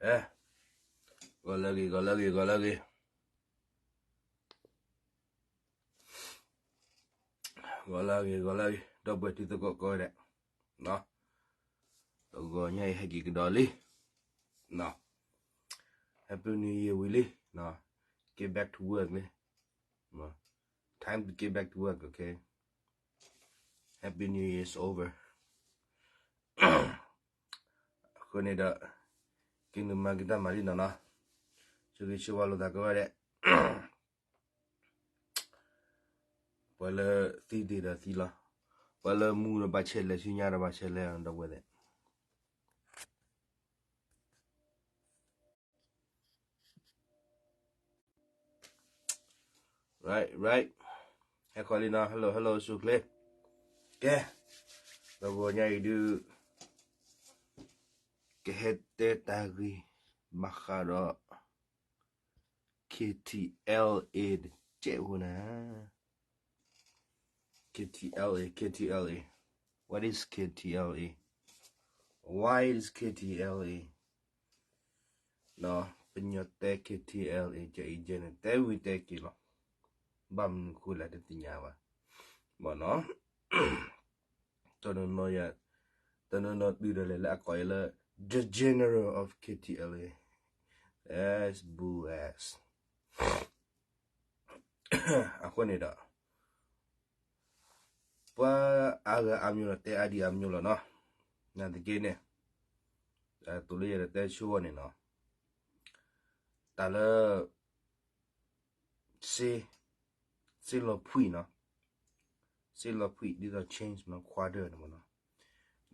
အဲ, ဂီၤလၢအဂ့ၤ, ဂီၤလၢအဂ့ၤ, ဂီၤလၢအဂ့ၤ, ဂီၤလၢအဂ့ၤ, ဂီၤလၢအဂ့ၤ, ဒီပုၢ်ဝဲၢ်တံၤသကိးကိးဂၤဒဲး, တဂီၤညါအံၤဟဲက့ၤကဒီးလံ, Happy New Year ဝံၤလံ, get back to work လံ, time to get back to work, okay? Happy New Year is over. အဃိန့ၣ်ဒီး က့ၤနုာ်မၤက့ၤတၢ်မၤလံနီၤနီၤ, ဆိၣ်ဂ့ၤဆိၣ်ဝါလိာ်သးကိးဂၤဒဲး, ပှၤလၢသံဒံးဒီးသံလီၤ, ပှၤလၢမူဒီးဘၣ်ဆဲးလဲၤ, ဆူညါဒီးဘၣ်ဆဲးလဲၤ, ဒီပုၢ်ဝဲၢ်သ့ၣ် right, right, ဟဲခီလံနီၤ, hello, hello, ဆူၣ်ချ့, ကဲ, တဂီၤညါအံၤဒုး ကဟဲတဲတၢ်ဂ့ၢ် ဘၣ်ဃးဒီး K T L A တကဲးဖိန့ၣ်, K T L A, K T L A, what is K T L A? Why is K T L A? ပညီတဲ K T L A ကဲအံၤကဲန့ၣ် တဲဝံၤတဲက့ၤလီၤ, ဘၣ်မနုၤဃိလဲၣ်တသ့ၣ်ညါဘၣ်, မ့ၢ်နီၤ, တနီၤနီၤယၤ, တနီၤနီၤတုၤဒၣ်လဲာ်လၢအကိးယၤလၢ the general of K T L A, that's bull ass. အဃိန့ၣ်ဒီး ပှၤအါဂၤအါမျိုးလီၤ, တဲအါဒံအါမျိုးလီၤနီၤ, နာ်သက့န့ၣ်, တိၤလၢယဲဒီးတဲဆိဝဲန့ၣ်နီၤ, တၢ်လၢ စ့, စ့လီၤဖှံနီၤ, စ့လီၤဖှံ ဒ်သိး change နီၤ, quarter န့ၣ်မ့ၢ်နီၤ,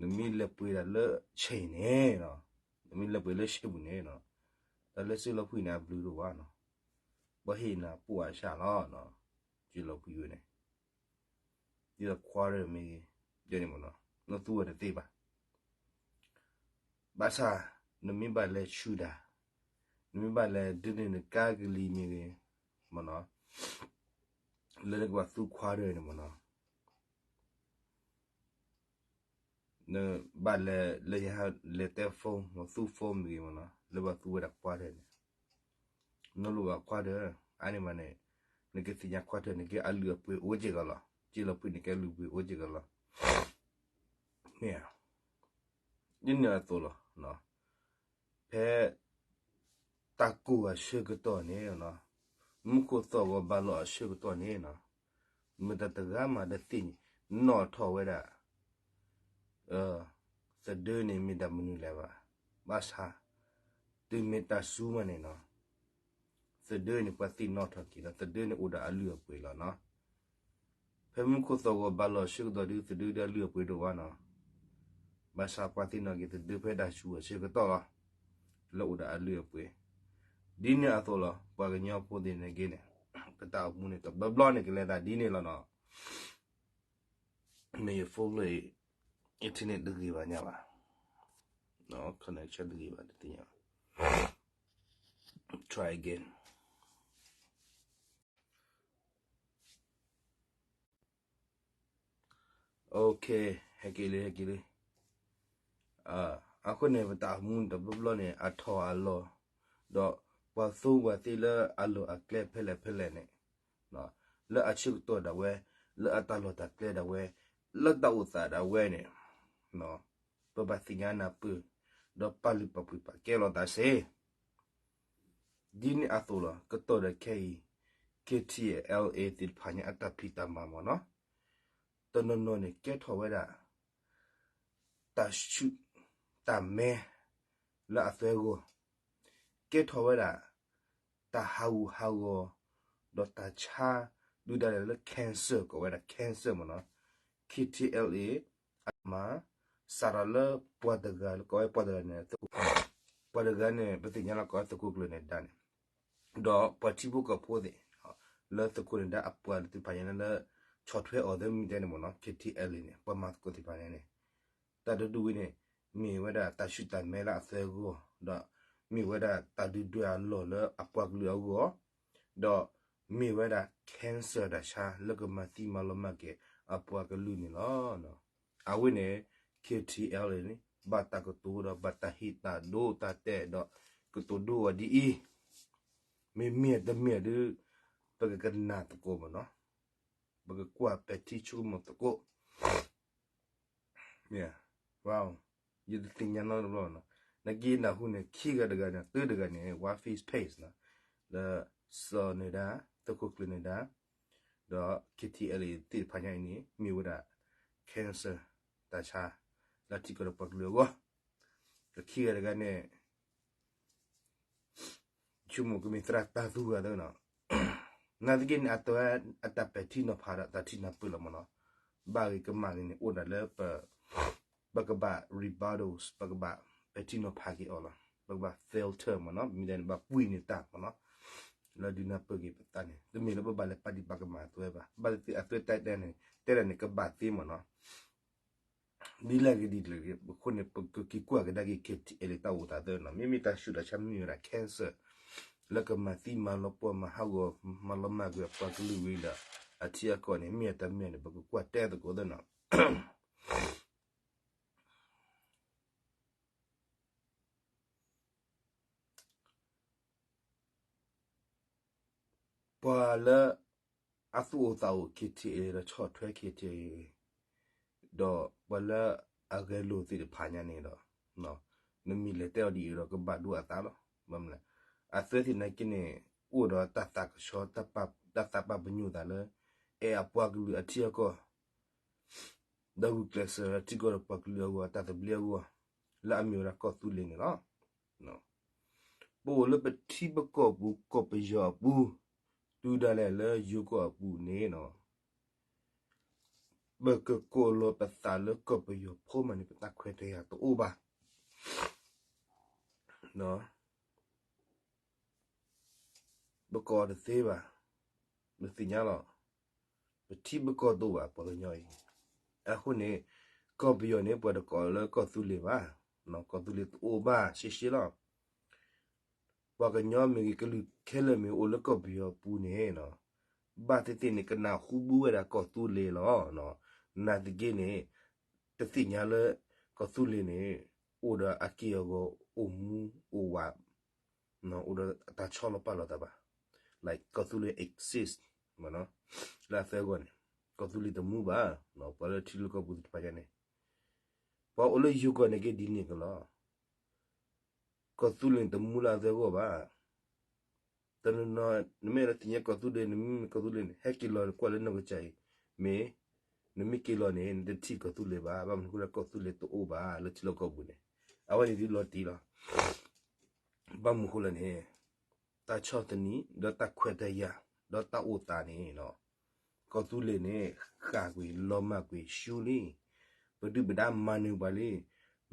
နမ့ၢ်လဲၤပှ့ၤဒၣ်လၢ chain န့ၣ်, နမ့ၢ်လဲၤပှ့ၤလၢစ့ပူၤန့ၣ်, တၢ်လၢစ့လီၤဖှံန့ၣ် အဘျုးဒိၣ်ဘၣ်နီၤ, ပှၤဟ့ၣ်နၤပိာ်အါစှၤလီၤ, စ့လီၤဖှံဝဲန့ၣ်, ဒ်သိး quarter မ့ၢ်ဂ့ၤ, ဒ်န့ၣ်မ့ၢ်နီၤ, နသူဝဲတသ့ဘၣ် ဘၣ်ဆၣ်, နမ့ၢ်ဘၣ်လဲၤဆူၣ်တၢ်, နမ့ၢ်ဘၣ်လဲၤဒုးန့ၢ်နကါကလံၤမ့ၢ်ဂ့ၤ, မ့ၢ်နီၤ, လၢနကဘၣ်သူ quarter န့ၣ်မ့ၢ်နီၤ, နဘၣ်လဲၤ လၢယဟဲလဲၤတဲ phone မ့ၢ်သူ phone မ့ၢ်ဂ့ၤမ့ၢ်နီၤ, လၢဘၣ်သူဝဲဒၣ် quarter န့ၣ်, နလိၣ်ဘၣ် quarter, အါန့ၢ်မးန့ၣ်, နကသ့ၣ်ညါ quarter န့ၣ် ကဲအလုၢ်အပှ့ၤအိၣ်က့ၤကီးလီၤ, စ့လီၤဖှံန့ၣ် ကဲအလုၢ်အပှ့ၤအိၣ်က့ၤကီးလီၤ, မ့ၢ်ဧါ, ဒ်န့ၣ်အသိးလီၤ. ဖဲ တၢ်ကိၢ်အဆၢကတီၢ်န့ၣ်, မူခိၣ်သီၣ်ဂီၤဘၣ်လီၤအဆၢကတီၢ်န့ၣ်, မတၤတဂၤမးတသ့ၣ်နီၣ်ထီၣ်ဝဲဒၣ် သဒၢန့ၣ်မ့ၢ်တၢ်မနုၤလဲၣ်ဘၣ်. ဘၣ်ဆၣ် တုၤမ့ၢ်တၢ်စူၤမးန့ၣ်နီၤ, သဒၢန့ၣ်ပှၤသ့ၣ်နီၣ်ထီၣ်က့ၤဒီး သဒၢန့ၣ်အိၣ်ဒီးအလုၢ်အပှ့ၤလီၤနီၤ. ဖဲမူခိၣ်သီၣ်ဂီၤဘၣ်လီၤအဆၢကတီၢ်ဒုး သဒၢဒီးအလုၢ်အပှ့ၤဒိၣ်ဘၣ်နီၤ. ဘၣ်ဆၣ်ပှၤသ့ၣ်နီၣ်က့ၤသဒၢဖဲတၢ်စူၤအဆၢကတီၢ်လီၤ, လၢအိၣ်ဒီးအလုၢ်အပှ့ၤ. ဒ်န့ၣ်အသိးလီၤ, ပှၤကညီဖိသ့ၣ်န့ၣ်ဂ့ၤန့ၣ်, ပတၢ်အိၣ်မူန့ၣ် တဘျီဘျီန့ၣ်ကလဲၤသးဒ်န့ၣ်လီၤနီၤ. မ့ၢ်ယ phone လၢ internet တဂ့ၤဘၣ်ညါဘၣ်, connection တဂ့ၤဘၣ်တသ့ၣ်ညါ. Try again. Okay, ဟဲက့ၤလံ ဟဲက့ၤလံ. အဃိန့ၣ် ပတၢ်အိၣ်မူတဘျီဘျီန့ၣ် အထီၣ်အလီၤ, ဒီးပှၤသူပှၤသ့လၢအလီၢ်အကျဲဖဲလဲၣ်ဖဲလဲၣ်န့ၣ်, လၢအဆၢကတီၢ်ဒၣ်ဝဲ, လၢအတၢ်လီၢ်တၢ်ကျဲဒၣ်ဝဲ, လၢတၢ်အိၣ်သးဒၣ်ဝဲန့ၣ်, ပဘၣ်သ့ၣ်ညါနၢ်ပၢၢ်, ဒီးပာ်လုၢ်ပာ်ပှ့ၤပာ်ကဲလိာ်သးစ့ၢ် ဒ်န့ၣ်အသိးလီၤ. ကတီၢ်ဒီးခဲအံၤ K T L A သ့ၣ်တဖၣ်ညါအတၢ်ဖံးတၢ်မၤမ့ၢ်နီၤ, တနီၤနီၤန့ၣ် ကဲထီၣ်ဝဲဒၣ် တၢ်ဆူၣ်တၢ်မဲ လၢအသွဲဂီၢ်, ကဲထီၣ်ဝဲဒၣ် တၢ်ဟးဂူာ်ဟးဂီၤ ဒီးတၢ်ဆါ ဒုၣ်ဒါလၢ cancer ကိးဝဲဒၣ် cancer မ့ၢ်နီၤ, K T L A အမၤ စးထီၣ်လၢပှၤတဂၤ ကိးဝဲပှၤတဂၤန့ၣ် ပှၤတဂၤန့ၣ် ပသ့ၣ်ညါလီၤကိးဝဲသုးခိၣ်ကျၢၢ်နဒါန့ၣ်, ဒီးပှၤထံဖိကီၢ်ဖိသ့ၣ် လၢသုးခိၣ်နဒါအပှၤသ့ၣ်တဖၣ်ညါလၢ ဆီၣ်ထွဲအီၤသ့မ့ၢ်တဲန့ၣ်မ့ၢ်နီၤ, K T L A န့ၣ် ပှၤမၤသကိးသ့ၣ်တဖၣ်ညါန့ၣ် တၢ်တဒူၣ်ဝဲန့ၣ် မ့ၢ်ဝဲဒၣ်တၢ်ဆူၣ်တၢ်မဲလၢအသွဲဂီၢ်, ဒီးမ့ၢ်ဝဲဒၣ်တၢ်ဒုၣ်ဒွဲၣ်အလီၢ်လၢအပှၤကလုာ်အဂီၢ်, ဒီးမ့ၢ်ဝဲဒၣ် cancer တၢ်ဆါလၢကမၤသံမၤလီၤမၢ်က့ၤအပှၤကလုာ်န့ၣ်လီၤ. အဝဲန့ၣ် K T L A န့ၣ် ဘၣ်တၢ်ကတိၤဒီးဘၣ်တၢ်ဟ့ၣ်တၢ်ဒိတၢ်တဲာ်ဒီး ကတိၤဒိအီၤဒ်အံၤ, မ့မ့ၢ်တမ့ၢ်ဒီး ပကကနၣ်သကိးမ့ၢ်နီၤ, ပကကွၢ်ပဲာ်ထံဆိကမိၣ်သကိး ယတသ့ၣ်ညါနီတဘျီနီၤ. နက့နၢ်ဟူန့ၣ် ခံဂၤတဂၤန့ၣ် သၢတဂၤန့ၣ် one face page နီၤ, လၢစီၤနၢၤဒါ, သုးခိၣ်ကျၢၢ်နၢၤဒါ, ဒီး K T L A သ့ၣ်တဖၣ်ညါအံၤန့ၣ် မ့ၢ်ဝဲဒၣ် cancer တၢ်ဆါ လၢထံကီၢ်ဒီးပှၤကလုာ်အဂီၢ်, ဒီးခံဂၤတဂၤန့ၣ် ဆိကမိၣ်ကမ့ၢ်သရၣ်တၢ်သူဂၤသၢနီၤ. နာ်သက့န့ၣ် အတၢ်ပဲာ်ထံနီၤဖးဒီးတၢ်ထံၣ်နၢ်ပၢၢ်လီၤမ့ၢ်နီၤ. ဘၣ်ဂ့ၤကမၣ်ဂ့ၤန့ၣ် အိၣ်ဒၣ်လၢ ပကဘၣ် rebuttals ပကဘၣ်ပဲာ်ထံနီၤဖးက့ၤအီၤလီၤ. ပကဘၣ် filter မ့ၢ်နီၤ, မ့ၢ်ဒ်န့ၣ် ဘၣ်ပှံၢ်န့ၢ်တၢ်မ့ၢ်နီၤ, လၢဒုးနၢ်ပၢၢ်က့ၤပသးန့ၣ် တမ့ၢ်လၢပဘၣ်လဲၤပာ်ဒံးပာ်ကမၣ်အသွဲဘၣ်. ဘၣ်သ့ၣ်သ့ၣ်အသွဲတဲတဲန့ၣ် တဲဒၣ်န့ၣ် ကဘၣ်သ့မ့ၢ်နီၤ. ဒ်လဲၣ်ဂ့ၤဒ်လဲၣ်ဂ့ၤ အဃိန့ၣ် ပကက့ၤကွၢ်ကဒါက့ၤ K T L A တၢ်အိၣ်သးသၢနီၤ. မ့မ့ၢ်တၢ်ဆူးတၢ်ဆါမ့ၢ်ဝဲဒၣ် cancer လၢကမၤသံမၤလီၤပှီၢ်မၤဟးဂီၤ မၤလီၤမၢ်ကွံာ်အပှၤကလုာ်ဝံၤဒီး အထံအကီၢ်န့ၣ် မ့ၢ်အတၢ်မ့ၢ်န့ၣ် ပကကွၢ်တဲသကိးသၢနီၤ. ပှၤလၢ အသူၣ်အိၣ်သးအိၣ် K T L A ဒီးဆီၣ်ထွဲ K T L A ဒီးပှၤလၢအဂဲၤလိာ်သ့ၣ်တဖၣ်ညါန့ၣ်ဒီး နမ့ၢ်လဲၤတဲအီၤဒ်အံၤဒီး ကဘၣ်ဒိအသးလီၤ. ဘၣ်မနုၤလဲၣ်, အသွဲသ့ၣ်နာ်က့န့ၣ် အိၣ်ဒီးတၢ်သးကဆှီ တၢ်သးပာ်ပညိၣ်သးလၢ အဲၣ်အပှၤကလုာ်အထံအကီၢ် ဒီးဂုာ်ကျဲးစၢးထံကီၢ်ဒီးပှၤကလုာ်အဂီၢ် အတၢ်သဘျ့အဂီၢ် လၢအမ့ၢ်ဝဲဒၣ်ကီၢ်သူလ့ၤန့ၣ်လီၤ. ပအိၣ်လၢပထံပကီၢ်ပူၤ ကီၢ်ပယီၤအပူၤ, တုၤဒၣ်လဲာ်လၢယိၤကီၢ်အပူၤန့ၣ် ပကကိးလီၤပသးလၢကီၢ်ပယီၤဖိမးန့ၣ် ပတၢ်ခွဲးတၢ်ယာ်တအိၣ်ဘၣ်. ပကိးတသ့ဘၣ်, ပသ့ၣ်ညါလီၤ. ပထံပကီၢ်တအိၣ်ဘၣ် ပှၤကညီအံၤ. အဃိန့ၣ် ကီၢ်ပယီၤန့ၣ် ပှၤတကိးလၢကီၢ်သူလ့ၤဘၣ်, ကီၢ်သူလ့ၤတအိၣ်ဘၣ် ရှဲရှဲလီၤ. ပှၤကညီမ့ၢ်ဂ့ၤ ကလုာ်ခဲလၢာ်မ့ၢ်အိၣ်လၢကီၢ်ပယီၤပူၤန့ၣ် ဘၣ်သ့ၣ်သ့ၣ်န့ၣ် ကနၢ်ဟူဘူဝဲဒၣ်ကီၢ်သူလ့ၤလီၤ. နာ်သက့န့ၣ် တသ့ၣ်ညါလၢ ကီၢ်သူလ့ၤန့ၣ် အိၣ်ဒီးအက့ၢ်အဂီၤ အိၣ်မူအိၣ်ဝး အိၣ်ဒီးတၢ်ဆီလီၤပာ်လီၤသးဘၣ်. Like ကီၢ်သူလ့ၤ exist လၢအသၢဂီၢ်န့ၣ် ကီၢ်သူလ့ၤတမူဘၣ်. ပှၤလၢထံလၢကီၢ်ပူၤသ့ၣ်တဖၣ်ညါန့ၣ် ပှၤအိၣ်လၢယိၤကီၢ်န့ၣ်က့ဒ်န့ၣ်ကလီၤ. ကီၢ်သူလ့ၤန့ၣ်တမူလၢအသၢဂီၢ်ဘၣ်. တနီၤနီၤ နမ့ၢ်လၢသ့ၣ်ညါကီၢ်သူလ့ၤ နမ့ၢ်မ့ၢ်ကီၢ်သူလ့ၤန့ၣ် ဟဲက့ၤလီၤကွၢ်လၢနီၢ်ကစၢ်အံၤ မ့ၢ် နမ့ၢ်က့ၤလီၤန့ၣ် နတထံၣ်ကီၢ်သူလ့ၤဘၣ်. ဘၣ်မနုၤအဃိလၢကီၢ်သူလ့ၤတအိၣ်ဘၣ်လၢထံလီၢ်ကီၢ်ပူၤန့ၣ် အဝဲန့ၣ်ဒ်လီၤတံၢ်လီၤ. ဘၣ်မနုၤအဃိလဲၣ်န့ၣ် တၢ်ဆီၣ်သနံး ဒီးတၢ်ခွဲးတၢ်ယာ် ဒီးတၢ်အိၣ်သးန့ၣ် ကီၢ်သူလ့ၤန့ၣ် ဃၣ်ကွံာ် လီၤမၢ်ကွံာ် ရှုံးလံ. ပဒုၣ်ပဒါမၤနၢၤပှၤလံ,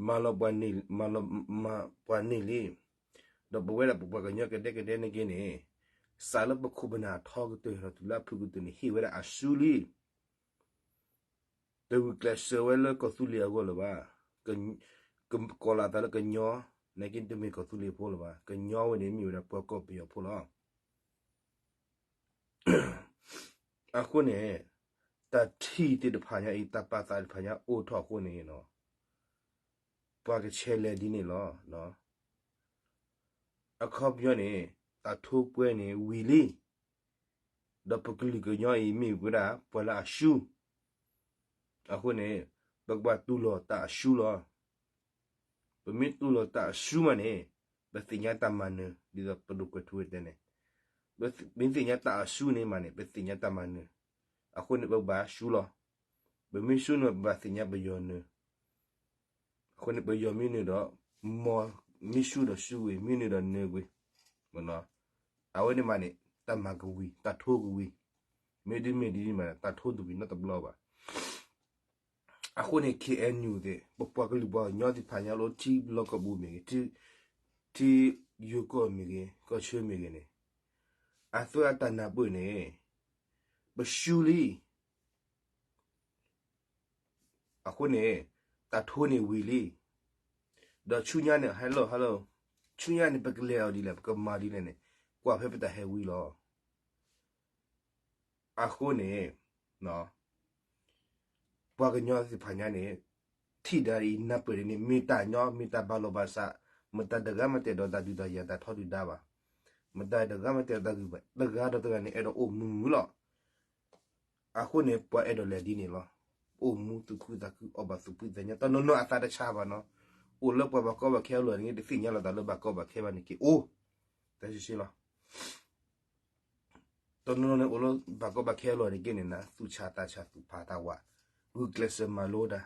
မၤလီၤပှၤန့ၢ်, မၤလီၤမၢ်ပှၤန့ၢ်လံ. ဒီးပဝဲဒၣ်ပပှၤကညီကဒဲကဒဲန့ၣ်က့န့ၣ် စးလၢပခိၣ်ပနၢ်ထီကတၢၢ်ဒီးတုၤလၢအဖုၣ်ကတၢၢ်န့ၣ် ဟ့ၣ်ဝဲဒၣ်အရှုံးလံ. တဂုာ်ကျဲးစၢးဝဲလၢကီၢ်သူလ့ၤအဂီၢ်လၢၤဘၣ်. ကကိးလီၤသးလၢကညီ, နာ်က့တမ့ၢ်ကီၢ်သူလ့ၤဖိလၢၤဘၣ်. ကညီဝဲန့ၣ်မ့ၢ်ဝဲဒၣ်ပှၤကီၢ်ပယီၤဖိလီၤ. အဃိန့ၣ် တၢ်ထံၣ်သ့ၣ်တဖၣ်ညါအံၤ တၢ်ပာ်သးတဖၣ်ညါအိၣ်ထီၣ်အဃိန့ၣ် ပှၤကဆဲးလဲၤဒ်န့ၣ်လီၤ. အခီပညီန့ၣ် တၢ်ထိပှဲၤန့ၣ်ဝံၤလံ. ဒီးပကလုာ်ကညီအံၤမ့ၢ်ဝဲဒၣ်ပှၤလၢအရှုံး. အဃိန့ၣ် ပကဘၣ်တူၢ်လိာ်တၢ်အရှုံးလီၤ. ပမ့ၢ်တူၢ်လိာ်တၢ်အရှုံးမးန့ၣ် ပသ့ၣ်ညါတၢ်မၤနၢၤ ဒ်သိးပဒိၣ်ကွဲးထူဝဲတဲန့ၣ်, ပမ့ၢ်သ့ၣ်ညါတၢ်အရှုံးန့ၣ်မးန့ၣ် ပသ့ၣ်ညါတၢ်မၤနၢၤ. အဃိန့ၣ် ပဘၣ်ရှုံးလီၤ. ပမ့ၢ်ရှုံးန့ၣ် ပဘၣ်သ့ၣ်ညါပယီၤနၢၤ. အဃိန့ၣ် ပယီၤမ့ၢ်နၢၤဒီး မ်မ့ၢ်ရှုံးဒီးရှုံးကွံာ်, မ့ၢ်နၢၤဒီးနၢၤကွံာ်. အဝဲန့ၣ်မးန့ၣ် တၢ်မၤကဝံၤ တၢ်ထိကဝံၤ, မ့ၢ်ဒ်မ့ၢ်ဒ်န့ၣ်မး တၢ်ထိတဝံၤနီတဘျီဘၣ်. အဃိန့ၣ် K N U သ့ၣ် ပပှၤကလုာ်ပှၤကညီသ့ၣ်တဖၣ်ညါလၢထံလီၢ်ကီၢ်ပူၤမ့ၢ်ဂ့ၤ, ထံယိၤကီၢ်မ့ၢ်ဂ့ၤ, ကီၢ်ဆၢမ့ၢ်ဂ့ၤန့ၣ်, အသွဲအတၢ်နၢ်ပၢၢ်န့ၣ် ပရှုံးလံ. အဃိန့ၣ် တၢ်ထိန့ၣ်ဝံၤလံ. ဒီးဆူညါန့ၣ် hello hello, ဆူညါန့ၣ် ပကလဲၤအီၤဒ်လဲၣ်, ပကမၤဒ်လဲၣ်န့ၣ် ကွၢ်ဖဲပတၢ်ဟဲဝံၤလီၤ. အဃိန့ၣ် ပှၤကညီသ့ၣ်တဖၣ်ညါန့ၣ် ထံၣ်ဒၣ်အံၤနၢ်ပၢၢ်ဒ်န့ၣ် မ့ၢ်တၢ်ညီ မ့ၢ်တၢ်ဘၣ်လီၤဘၣ်စး မတၤတဂၤမ့ၢ်တအဲၣ်ဒိးတၢ်ဒုးတၢ်ယၤတၢ်ထီဒုၣ်ဒါဘၣ်. မတၤတဂၤမ့ၢ်တအဲၣ်ဒိးတၢ်ဂံၢ်ဘါ, တဂၤဒီးတဂၤန့ၣ် အဲၣ်ဒိးအိၣ်မုာ်မုာ်လီၤ. အဃိန့ၣ် ပှၤအဲၣ်ဒိးလဲၤဒ်န့ၣ်လီၤ. အိၣ်မူသူၣ်ခုသးခု အီၣ်ဘၣ်သူၣ်ဖှံသးညီ, တနီၤနီၤအသးတဆါဘၣ်နီၤ. အိၣ်လၢပှၤဘၣ်ကီဘၣ်ခဲအလီၢ်န့ၣ် တသ့ၣ်ညါလိာ်သးလၢဘၣ်ကီဘၣ်ခဲဘၣ်န့ၣ်က့ၤအိၣ်, တၢ်ဆံးဆံးလီၤ. တနီၤနီၤန့ၣ် အိၣ်လၢဘၣ်ကီဘၣ်ခဲအလီၢ်န့ၣ်က့ၤန့ၣ် သူၣ်ဆးသးဆး သူၣ်ဖးသးဝး, ဂုာ်ကျဲးစၢးမၤလိတၢ်,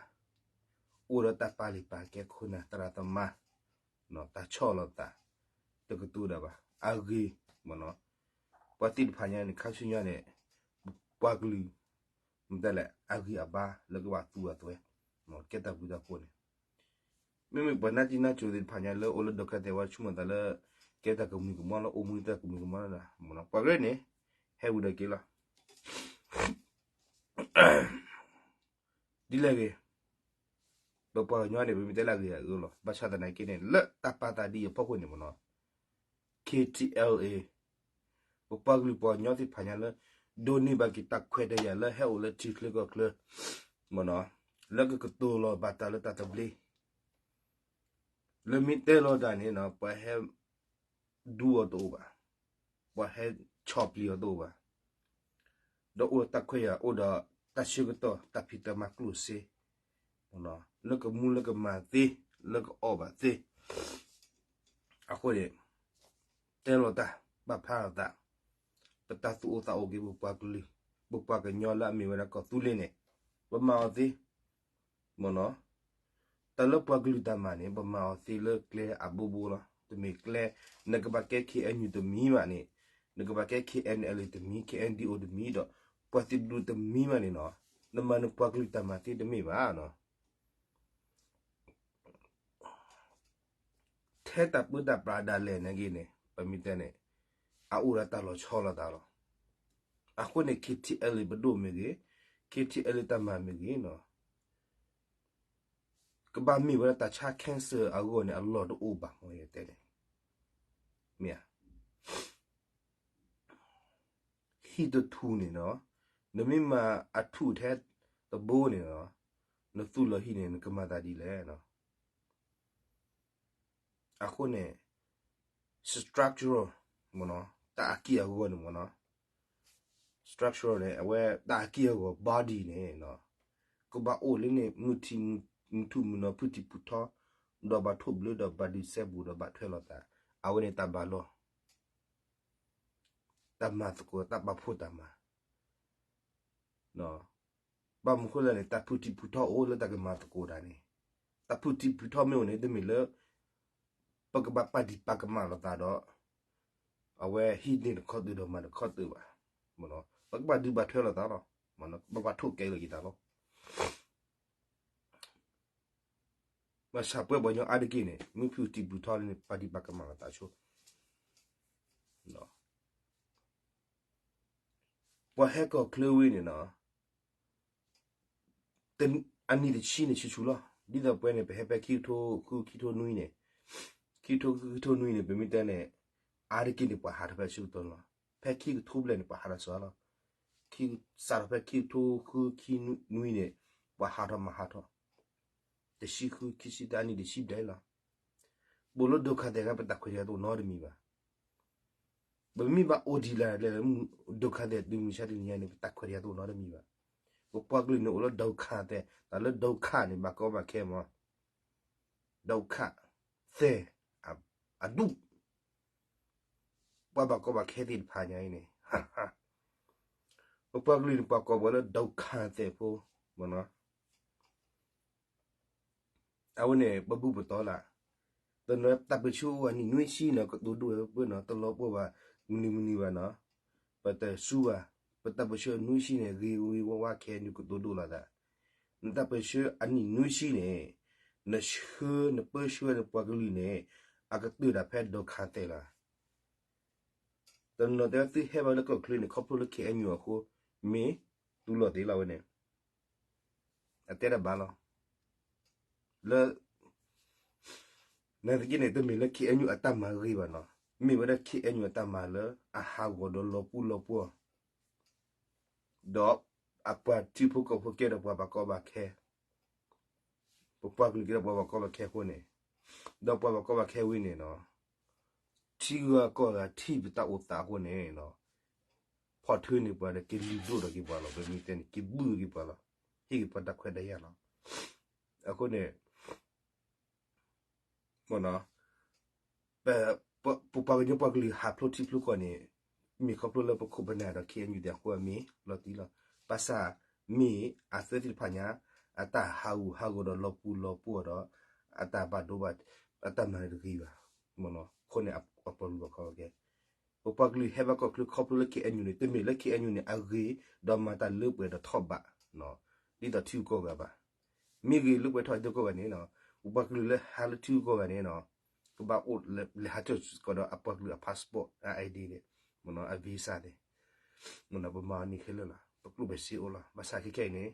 အိၣ်ဒီးတၢ်ပာ်လုၢ်ပာ်ကဲခိၣ်နၢ်သရၣ်သမါ, တၢ်ဆီၣ်လီၤသး, တကတိၤဒၣ်ဘၣ်, အဂ့ၤ, မ့ၢ်နီၤ, ပှၤသ့ၣ်တဖၣ်ညါန့ၣ် ခါဆူညါန့ၣ် ပှၤကလုာ် မတၤလဲၣ် အဂံၢ်အဘါလၢကဘၣ်သူအသွဲ, ကဲတၢ်ဘျုးတၢ်ဖှိၣ်န့ၣ်, မ့မ့ၢ်ပှၤနါတံၢ်နါစိၤသ့ၣ်တဖၣ်ညါလၢအိၣ်လၢဒုက္ခသည် ဝဲဆိကမိၣ်သးလၢ ကဲတၢ်ကမှံၤကမီၤလီၤ, အိၣ်မူတၢ်ကမှံၤကမီၤလီၤ, ပှၤကရၢန့ၣ် ဟဲဝံၤဒီးက့ၤလီၤ. ဒ်လဲၣ်ဂ့ၤ, ဒီးပှၤကညီန့ၣ် ပမ့ၢ်တဲလၢအဂ့ၤအဂီၢ်လီၤ. ဘၣ်ဆၣ်သနာ်က့န့ၣ် လၢတၢ်ပာ်သးဒ်အံၤအဖီခိၣ်န့ၣ် မ့ၢ်နီၤ, K T L A ပပှၤကလုာ်ပှၤကညီသ့ၣ်တဖၣ်ညါလၢ ဒိးန့ၢ်ဘၣ်က့ၤတၢ်ခွဲးတၢ်ယာ်လၢဟဲအိၣ်လၢထံချၢကီၢ်ချၢ, မ့ၢ်နီၤ, လၢကကတိၤလီၤဘၣ်တၢ်လၢတၢ်သဘျ့, လၢမ့ၢ်တဲလီၤတၢ်န့ၣ် ပှၤဟဲဒူအီၤတအိၣ်ဘၣ်, ပှၤဟဲဆီၣ်ပျံၤအီၤတအိၣ်ဘၣ်, ဒီးအိၣ်ဒီးတၢ်ခွဲးယာ် အိၣ်ဒီးတၢ်ဆၢကတီၢ် တၢ်ဖံးတၢ်မၤကျိၣ်စ့, လၢကမူလၢကမၤသ့, လၢကအီၣ်ဘၣ်သ့, အဃိန့ၣ် တဲလီၤတၢ် ပာ်ဖျါလီၤသး, ပတၢ်သူၣ်အိၣ်သးအိၣ်က့ၤ ပပှၤကလုာ်, ပပှၤကညီလၢအမ့ၢ်ဝဲဒၣ်ကီၢ်သူလ့ၤန့ၣ် ပမၤအီၤသ့, မ့ၢ်နီၤ, တၢ်လၢပှၤကလုာ်တၢ်မၤန့ၣ် ပမၤအီၤသ့လၢကျဲအဘိဘိလီၤ. တမ့ၢ်ကျဲ နကဘၣ်ကဲ K N U တမံၤဘၣ်န့ၣ်, နကဘၣ်ကဲ K N L A တမံၤ, K N D O တမံၤဒီး ပှၤသံၣ်ဘလူးတမံၤဘၣ်န့ၣ်နီၤ, နမၤနပှၤကလုာ်တၢ်မၤသ့တမ့ၢ်ဘၣ်နီၤ. ထဲတၢ်ပၢတၢ်ပြးဒၣ်လဲာ်န့ၣ်ဂ့ၤန့ၣ် ပမ့ၢ်တဲန့ၣ် အအိၣ်ဒီးတၢ်လီၤဆီလိာ်သးလီၤ. အဃိန့ၣ် K T L A ပဒိၣ်မ့ၢ်ဂ့ၤ, K T L A တၢ်မၤမ့ၢ်ဂ့ၤနီၤ, ကဘၣ်မ့ၢ်ဝဲဒၣ်တၢ်ဆါ cancer အဂီၢ်န့ၣ် အလီၢ်တအိၣ်ဘၣ်မ့ၢ်ယတဲန့ၣ်, မ့ၢ်ဧါ. ဟံၣ်တထူၣ်န့ၣ်နီၤ, နမ့ၢ်မၤအထူၣ်ထဲတဘိန့ၣ်နီၤ, နသူၣ်လီၤဟံၣ်န့ၣ် နကမၤသးဒ်လဲၣ်နီၤ. အဃိန့ၣ် structural မ့ၢ်နီၤ, တၢ်အက့ၢ်အဂီၤန့ၣ်မ့ၢ်နီၤ, structural န့ၣ် အဝဲတၢ်အက့ၢ်အဂီၤ body န့ၣ်နီၤ, ကဘၣ်အိၣ်လၢန့ၣ် မုၢ်ထူၣ်မုၢ်နီၤ ဖုၣ်ထံၣ်ဖုၣ်ထီ, ဒီးဘၣ်ထိၣ်ဘျၢဒီးဘၣ်ဒုးစဲဘူးဒီးဘၣ်ထွဲလိာ်သး, အဝဲန့ၣ်တၢ်ဘၣ်လိာ် တၢ်မၤသကိးတၢ်ပာ်ဖှိၣ်တၢ်မၤ, ဘၣ်မနုၤဃိလဲၣ်န့ၣ် တၢ်ဖုၣ်ထံၣ်ဖုၣ်ထီအိၣ်လၢတၢ်ကမၤသကိးတၢ်န့ၣ်, တၢ်ဖုၣ်ထံၣ်ဖုၣ်ထီမ့ၢ်အိၣ်န့ၣ် တမ့ၢ်လၢ ပကဘၣ်ပာ်ဒံးပာ်ကမၣ်လိာ်သးဒီး အဝဲဟံးန့ၢ်တခီတၢၤဒီးမၤတခီတၢၤဘၣ်, ပကဘၣ်ဒုးဘၣ်ထွဲလိာ်သးလီၤ, ပဘၣ်ထိၣ်ကဲလၢာ်က့ၤသးလီၤ. ဘၣ်ဆၣ်ပှၤပှၤကညီအါတက့ၢ်န့ၣ် မ့ၢ်ဖုၣ်ထံၣ်ဖုၣ်ထီန့ၣ် ပာ်ဒံးပာ်ကမၣ်လိာ်သးဆိ, ပှၤဟဲကီၢ်ချၢဝံၤန့ၣ်နီၤ, အနံၣ်တဆံန့ၣ်ဆူၣ်ဆူၣ်လီၤ. ဒ်သိးပဝဲန့ၣ် ပဟဲဖဲခံကထိဃု ခံကထိနွံန့ၣ်, ခံကထိဃု ခံကထိနွံန့ၣ် ပမ့ၢ်တဲန့ၣ် အါတက့ၢ်န့ၣ် ပှၤဟးထီၣ်ဖဲဆၢကတီၢ်လီၤ. ဖဲခံကထိဘျဲၣ်န့ၣ် ပှၤဟးထီၣ်စှၤလီၤ. စးထီၣ်ဖဲခံကထိဃု ခံနွံန့ၣ် ပှၤဟးထီၣ်မၤဟးထီၣ်, တဆံဃု ခံဆံတၢ အနံၣ်တဆံဘျဲၣ်လီၤ. ပအိၣ်လၢဒုက္ခသည် ပတၢ်ခွဲးတၢ်ယာ်တအိၣ်နီတမံၤဘၣ်. ပမ့ၢ်ဘၣ်အိၣ်ဒံးလၢ်လၢ ဒုက္ခသည် တုၤမုၢ်ဆါတနံၤညါန့ၣ် ပတၢ်ခွဲးတၢ်ယာ်တအိၣ်နီတမံၤဘၣ်. ပပှၤကလုာ်န့ၣ်အိၣ်လၢဒုက္ခသည်, တၢ်လၢဒုက္ခန့ၣ် ဘၣ်ကီဘၣ်ခဲမး, ဒုက္ခသည်, အဒူၣ်, ပှၤဘၣ်ကီဘၣ်ခဲသ့ၣ်တဖၣ်ညါအံၤန့ၣ်, ပပှၤကလုာ်န့ၣ် ပှၤကိးဝဲလၢဒုက္ခသည်ဖိ, မ့ၢ်နီၤ. အဝဲန့ၣ် ပဘူၣ်ပတီၢ်လၢ်, တနီၤတၢ်ပၢဆှၢအိၣ်အနံၣ်နွံဆံနီၤ ကတိၤဒိၣ်ဝဲပၢၢ်နီၤ တလီၤပှီၢ်ဘၣ် မနုၤမနုၤဘၣ်နီၤ, ပတစူဘၣ်, ပတၢ်ပၢဆှၢအနွံဆံန့ၣ် ဂ့ၤဂ့ၤဝါဝါခဲအံၤ နကတိၤဒိၣ်လီၤသး, နတၢ်ပၢဆှၢအနံၣ်နွံဆံန့ၣ်, နဆှၢ နပၢဆှၢနပှၤကလုာ်န့ၣ် အကတၢၢ်ဒၣ်ဖဲဒုက္ခသည်လီၤ. တနီၤတဲဝဲသုဟဲဘၣ်လၢကီၢ်ချၢန့ၣ် ခီဖျိလၢ K N U အဃိ, မ့ၢ်တူၢ်လိာ်သ့လီၤဝဲန့ၣ်, အတဲတၢ်ဘၣ်လီၤ. လၢ နာ်သက့န့ၣ် တမ့ၢ်လၢ K N U အတၢ်မၤဂ့ၤဘၣ်နီၤ, မ့ၢ်ဝဲဒၣ် K N U အတၢ်မၤလၢ အဟးဂီၤဒီးလီၤပူၤလီၤပှီၢ်, ဒီးအပှၤထံဖိကီၢ်ဖိကဲဒီးပှၤဘၣ်ကီဘၣ်ခဲ, ပပှၤကလုာ်ကဲဒီးပှၤဘၣ်ကီဘၣ်ခဲအဃိန့ၣ်, ဒီးပှၤဘၣ်ကီဘၣ်ခဲဝံၤန့ၣ်နီၤ, ထံဂုၤကီၢ်ဂၤထံၣ်ပတၢ်အိၣ်သးအဃိန့ၣ်နီၤ, ဖီၣ်ထုးန့ၢ်ပှၤဒီးက့ၤလုၢ်ဒိၣ်ထီၣ်က့ၤပှၤလီၤ, ပမ့ၢ်တဲန့ၣ် က့ၤဘုၣ်က့ၤပှၤလီၤ, ဟ့ၣ်က့ၤပှၤတၢ်ခွဲးတၢ်ယာ်လီၤ. အဃိန့ၣ် မ့ၢ်နီၤ, ပ ပပှၤကညီပှၤကလုာ်ဟးဖျိးထံဖျိးကီၢ်န့ၣ် မ့ၢ်ခီဖျိလၢပခိၣ်ပနၢ်ဒီး ခ့ၣ်အဲၣ်ယူၣ် သ့ၣ်အဃိအမ့ၢ်လီၤတံၢ်လီၤ. ဘၣ်ဆၣ်မ့ၢ်အဝဲသ့ၣ်တဖၣ်ညါ အတၢ်ဟးဂူာ်ဟးဂီၤဒီးလီၤပူၤလီၤပှီၢ်ဒီး အတၢ်ဘၣ်ဒိဘၣ် အတၢ်မၤန့ၣ်တဂ့ၤဘၣ်. မ့ၢ်နီၤ, အဃိန့ၣ် အပှၤကလုာ်ဘၣ်ကီဘၣ်ခဲ ပပှၤကလုာ်ဟဲဘၣ်ကီၢ်ချၢခီဖျိလၢ ခ့ၣ်အဲၣ်ယူၣ် န့ၣ် တမ့ၢ်လၢ ခ့ၣ်အဲၣ်ယူၣ် န့ၣ် အဂ့ၤ ဒီးမၤတၢ်လၢပှဲၤဒီးထီၣ်ဘး, ဒ်သိးထံဂုၤကီၢ်ဂၤဘၣ်. မ့ၢ်ဂ့ၤလၢပှဲၤထီၣ်ထံဂုၤကီၢ်ဂၤန့ၣ်နီၤ, ပပှၤကလုာ်လၢဟးလၢထံဂုၤကီၢ်ဂၤန့ၣ်နီၤ, ကဘၣ်အိၣ်လဲၤဟးထီၣ်စ့ၢ်ကီးဒီးအပှၤကလုာ်အ passport အ ID န့ၣ်, မ့ၢ်နီၤ, အ visa န့ၣ်, မ့ၢ်နီၤ, ပမၤအီၤန့ၣ်ခဲလၢာ်လီၤ, ပကျိၣ်ပဲာ်စ့အိၣ်လီၤ. ဘၣ်ဆၣ်ခဲခဲအံၤန့ၣ်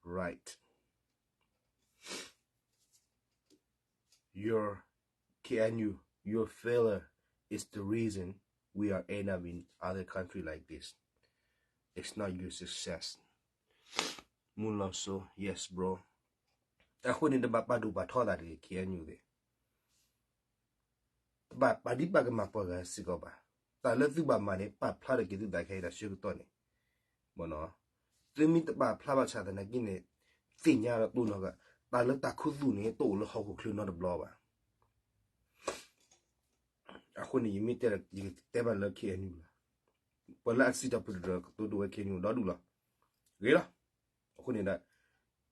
right, your, K N U, your failure is the reason we are end up in other country like this. It's not your success. မုၢ်လီၤစိ, yes bro. အဃိန့ၣ် တဘၣ်ပာ်ဒိၣ်ပာ်ထီသးတဂ့ၤ ခ့ၣ်အဲၣ်ယူၣ် သ့ၣ်, တဘၣ်ပာ်ဒံးပာ်ကမၣ်ပှၤဂၤစ့ၢ်ကီးဘၣ်. တၢ်လၢသုဘၣ်မၤန့ၣ် ပာ်ဖျါထီၣ်က့ၤသုသးခဲအံၤဒီးဆၢကတီၢ်န့ၣ်, မ့ၢ်နီၤ, သုမ့ၢ်တပာ်ဖျါဘၣ်ဆၣ်သနာ်က့န့ၣ် သ့ၣ်ညါဒီးတိၢ်နီၣ်က့ၤ တၢ်လၢတၢ်ခူသူၣ်န့ၣ် တအိၣ်လၢဟီၣ်ခိၣ်ချၢနီတဘျီဘၣ်. အဃိန့ၣ် ယမ့ၢ်တဲဒီး ယကတဲဘၣ်လၢ ခ့ၣ်အဲၣ်ယူၣ် လီၤ. ပှၤလၢအစံးထီၣ်ပတြၢၤကတိၤဒိၣ်ဝဲ ခ့ၣ်အဲၣ်ယူၣ် ဒီဒူၣ်လီၤ. ဂ့ၤလီၤ. အဃိန့ၣ်ဒီး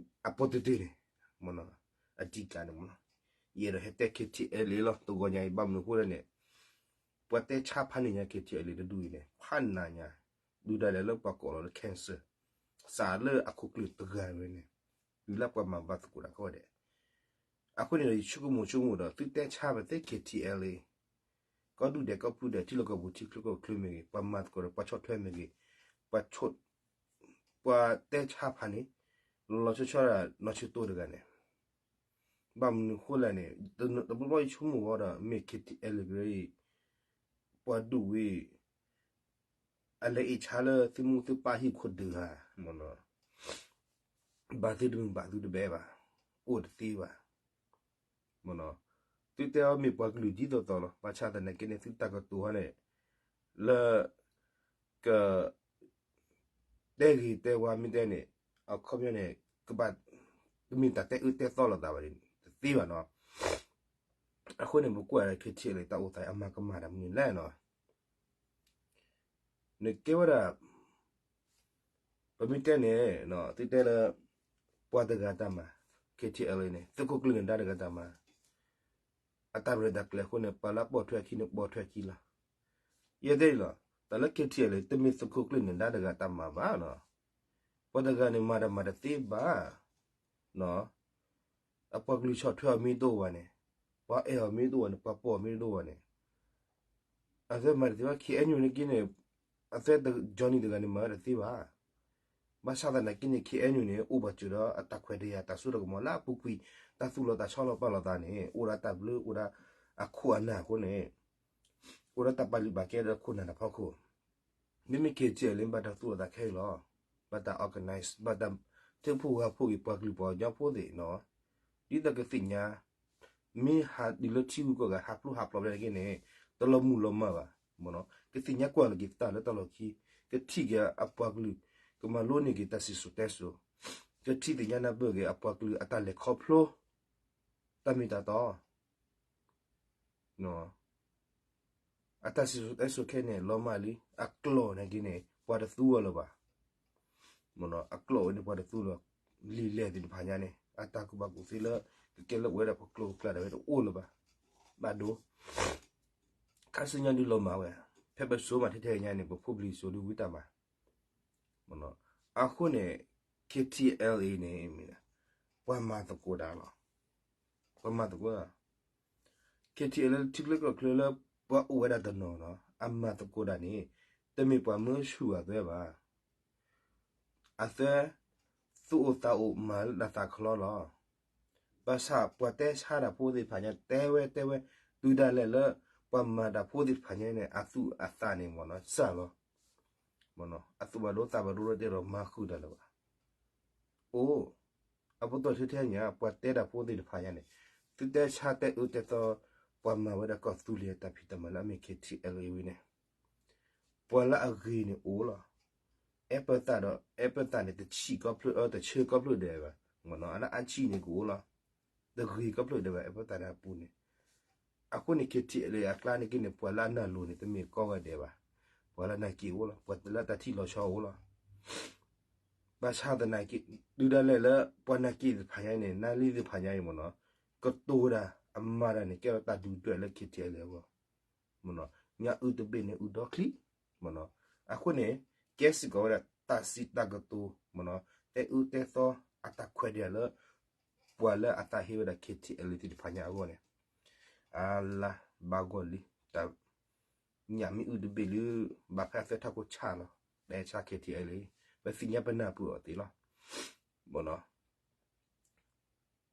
အပီၢ်တ့ၢ်တ့ၢ်န့ၣ်, မ့ၢ်နီၤ, အတံၢ်ကးန့ၣ်မ့ၢ်နီၤ, ယအဲၣ်ဒိးဟဲတဲ ခ့ၣ်ထံၣ်အဲလ့ လီၤ. တဂီၤညါအံၤ ဘၣ်မနုၤအဃိလဲၣ်န့ၣ်, ပှၤတဲဆါဖးန့ၢ်ညါ ခ့ၣ်ထံၣ်အဲလ့ တဒူၣ်အံၤန့ၣ် ဖးနးညါ, ဒုးဒၣ်လဲာ်လၢပှၤကိးလီၤလၢ cancer, စးလၢအခိၣ်ကျၢၢ်တဂၤဝဲန့ၣ်, တုၤလၢပှၤမၤဘၣ်သကိးတၢ်ကိးဂၤဒဲး အဃိန့ၣ်ဒီး ယဆိကမိၣ်ဆိကမိၣ်ဒီး သုတဲဆါပသ့ ခ့ၣ်ထံၣ်အဲလ့, ကီၢ်ဒူၣ်ဒဲးကီၢ်ဖုဒဲး ထံလီၢ်ကီၢ်ပူၤ ထံချၢကီၢ်ချၢမ့ၢ်ဂ့ၤ, ပှၤမၤသကိးဒီးပှၤဆီၣ်ထွဲမ့ၢ်ဂ့ၤ, ပှၤ, ပှၤတဲဆါဖးန့ၣ် လီၤလီၤဆီဆီဒၣ် နီၢ်ဆၢတိၢ်တဂၤန့ၣ်, ဘၣ်မနုၤအဃိလဲၣ်န့ၣ်, တဘျီဘျီယဆိကမိၣ်ဝဲဒီး မ့ၢ် ခ့ၣ်ထံၣ်အဲလ့ အံၤ ပှၤဒူၣ်ဝံၤ အလဲၤအ့ၣ်ဆါလၢသုမိၢ်သုပၢ်ဟံၣ်ခိၣ်ဒုးဧါ, မ့ၢ်နီၤ, ဘၣ်သုတမုာ်ဘၣ်သုတဘဲဘၣ်, အိၣ်တသ့ဘၣ်, မ့ၢ်နီၤ, သုတဲအီၤမ့ၢ်ပှၤကလုာ်ဒ်သိးသိးလီၤ. ဘၣ်ဆၣ်သနာ်က့န့ၣ် သုတၢ်ကတိၤဟီန့ၣ် လၢ က တဲဂ့ၤတဲဝါမ့ၢ်တဲန့ၣ်, အခီပညီန့ၣ် ကဘၣ် တမ့ၢ်တၢ်တဲအၢတဲသီလိာ်သးဘၣ်န့ၣ် တသ့ဘၣ်နီၤ. အဃိန့ၣ် ပကွၢ်ဒီး ခ့ၣ်ထံၣ်အဲလ့ တၢ်အိၣ်သးအံၤ အမၤကမၣ်တၢ်မနုၤလဲၣ်နီၤ. နကဲဝဲဒၣ် ပမ့ၢ်တဲန့ၣ် သုတဲလၢ ပှၤတဂၤတၢ်မၤ, ခ့ၣ်ထံၣ်အဲလ့န့ၣ် သုးခိၣ်ကျၢၢ်နၢၤဒါတဂၤတၢ်မၤ, အတၢ်ရဲၣ်တၢ်ကျဲၤအဃိန့ၣ် ပှၤလၢအပိာ်ထွဲခံန့ၣ် ပိာ်ထွဲခံလီၤ. ယဲဒၣ်အံၤလီၤ, တၢ်လၢ ခ့ၣ်ထံၣ်အဲလ့ တမ့ၢ်သုးခိၣ်ကျၢၢ်နၢၤဒါတဂၤတၢ်မၤဘၣ်နီၤ. ပှၤတဂၤန့ၣ် မၤတၢ်မၤတသ့ဘၣ် အပှၤကလုာ်ဆီၣ်ထွဲအီၤမ့ၢ်တအိၣ်ဘၣ်န့ၣ်, ပှၤအဲၣ်အီၤမ့ၢ်တအိၣ်ဘၣ်န့ၣ်, ပှၤပိာ်အီၤမ့ၢ်တအိၣ်ဘၣ်န့ၣ်, အသ့မၤတသ့ဘၣ်. ခ့ၣ်အဲၣ်ယူၣ်န့ၣ်က့န့ၣ်, အသ့ Johnny တဂၤန့ၣ် မၤတသ့ဘၣ်. ဘၣ်ဆၣ်သနာ်က့န့ၣ် ခ့ၣ်အဲၣ်ယူၣ်န့ၣ် အိၣ်ဘၣ်စၢၤဒီးအတၢ်ခွဲးတၢ်ယာ် တၢ်စိတၢ်ကမီၤလၢအပူၤကွံာ်, တၢ်သူၣ်လီၤသးဆီလီၤပာ်လီၤသးန့ၣ် အိၣ်ဒီးတၢ်ဘျုး အိၣ်ဒီးအခိၣ်အနၢ်အဃိန့ၣ်, အိၣ်ဒီးတၢ်ပာ်လုၢ်ပာ်ကဲဒီးခိၣ်နၢ်တၢ်ဖီခိၣ် မ့မ့ၢ် ခ့ၣ်ထံၣ်အဲလ့ ဘၣ်တၢ်သူၣ်လီၤသးခဲအံၤလီၤ. ဘၣ်တၢ် organize, ဘၣ်တၢ်ထုးဖှိၣ်ဂဲၤဖှိၣ်က့ၤပှၤကလုာ်ပှၤကညီဖိသ့ၣ်နီၤ, ဒ်သိးကသ့ၣ်ညါ, မ့ၢ်ဟးတုၤလၢထံဂုၤကီၢ်ဂၤ ဟးဖျိဟးဖျိးဖဲန့ၣ်က့န့ၣ်, တလီၤမုၢ်လီၤမၢ်ဘၣ်, မ့ၢ်နီၤ, ကသ့ၣ်ညါကွၢ်လီၤက့ၤသးလၢတၢ်လီၢ်ခံ, ကထံၣ်က့ၤအပှၤကလုာ်, ကမၤလိန့ၢ်က့ၤတၢ်စံၣ်စိၤတဲစိၤ, ကထံၣ်သ့ၣ်ညါနၢ်ပၢၢ်က့ၤအပှၤကလုာ်အတၢ်လဲၤခီဖျိ တၢ်မ့ၢ်တၢ်တီ အတၢ်စံၣ်စိၤတဲစိၤခဲအံၤန့ၣ် လီၤမၢ်လံ, အကျိာ်န့ၣ်က့န့ၣ် ပှၤတသူအီၤလၢၤဘၣ်. အကျိာ်ဝဲန့ၣ် ပှၤတသူလၢၤ, လံာ်လဲၢ်သ့ၣ်တဖၣ်ညါန့ၣ် အတၢ်ကူၣ်ဘၣ်ကူၣ်သ့လၢ ကကဲလၢပဝဲဒၣ်ပကျိာ်ပကျါဒၣ်ဝဲတအိၣ်လၢၤဘၣ်. ဘၣ်ဒိ ခါဆူညါဒုးလီၤမၢ်ဝဲ, ဖဲပစိၤမးထဲထဲညါန့ၣ် ပဖိပလံၤစိၤဒုးဝံတၢ်မၤ အဃိန့ၣ် ခ့ၣ်ထံၣ်အဲလ့န့ၣ် ပှၤမၤသကိးတၢ်လီၤ. ပှၤမၤသကိးတၢ်, ခ့ၣ်ထံၣ်အဲလ့ ထံချၢကီၢ်ချၢလၢ ပှၤအိၣ်ဝဲဒၣ်တနီၤနီၤ အမၤသကိးတၢ်န့ၣ် တမ့ၢ်ပှၤမၢဆူၣ်အသးဘၣ်. အသးသူၣ်အိၣ်သးအိၣ်မၤလၢတၢ်သးကလီလီၤ. ဘၣ်ဆၣ်ပှၤတဲဆါတၢ်ဖိသ့ၣ်တဖၣ်ညါ တဲဝဲတဲဝဲ တုၤဒၣ်လဲာ်လၢ ပှၤမၤတၢ်ဖိသ့ၣ်တဖၣ်ညါန့ၣ် အသူၣ်အသးန့ၣ်မ့ၢ်နီၤ စၢ်လီၤ. အသူၣ်ဘၣ်ဒိသးဘၣ်ဒိလၢတဲဒီးမၤဃုာ်တၢ်လၢၤဘၣ်. အိၣ် အပတီၢ်ထဲထဲညါ ပှၤတဲတၢ်ဖိသ့ၣ်တဖၣ်ညါန့ၣ် သုတဲဆါတဲအၢတဲသီ ပှၤမၤဝဲဒၣ်ကီၢ်သူလ့ၤအတၢ်ဖံးတၢ်မၤလၢအမ့ၢ် K T L A ဝံၤန့ၣ် ပှၤလၢအဂ့ၤန့ၣ်အိၣ်လီၤ. အဲၣ်ပၢၢ်သးဒီး အဲၣ်ပၢၢ်သးန့ၣ် တဆံးကီၢ်ဖျၢၣ် အတဆၢကီၢ်ဖျၢၣ်ဒဲးဘၣ်, မ့ၢ်နီၤ အလၢအဆံးန့ၣ်ကအိၣ်လီၤ. တဂ့ၤကီၢ်ဖျၢၣ်ဒဲးဘၣ် အဲၣ်ပၢၢ်သးန့ၣ်အပူၤန့ၣ်. အဃိန့ၣ် K T L A အကျါန့ၣ်က့န့ၣ် ပှၤလၢအနၢ်လိၤန့ၣ် တမ့ၢ်ကီၢ်ဂၤဒဲးဘၣ်. ပှၤလၢနာ်က့အိၣ်လီၤ, ပှၤလၢတၢ်ထံၣ်လီၤဆီအိၣ်လီၤ. ဘၣ်ဆၣ်သနာ်က့ တုၤဒၣ်လဲာ်လၢပှၤနာ်က့သ့ၣ်တဖၣ်ညါအံၤန့ၣ် နၢ်လံသ့ၣ်တဖၣ်ညါအံၤမ့ၢ်နီၤ ကတိၤတၢ်အမၤတၢ်န့ၣ် ကဲထီၣ်တၢ်ဒုၣ်ဒွဲၣ်လၢ K T L A အဂီၢ်, မ့ၢ်နီၤ ညၣ်အုၣ်တဘ့ၣ်န့ၣ်အုၣ်ဒီချံ, မ့ၢ်နီၤ. အဃိန့ၣ် ကဲစ့ၢ်ကီးဝဲဒၣ်တၢ်စံးတၢ်ကတိၤ မ့ၢ်နီၤ တဲအၢတဲသီအတၢ်ခွဲးတၢ်ယာ်လၢ ပှၤလၢအသးဟ့ဝဲဒၣ် K T L A သ့ၣ်တဖၣ်ညါအဂီၢ်န့ၣ် အါလါဘၣ်ဂီၢ်လံ တၢ် ညၣ်မ့ၢ်အုၣ်တဘ့ၣ်လၢ ဘၣ်ဖဲအသၢထီၣ်ခိၣ်ဆၣ်လီၤ. တဲဆါ K T L A ပသ့ၣ်ညါပနၢ်ပၢၢ်အီၤသ့လီၤ, မ့ၢ်နီၤ.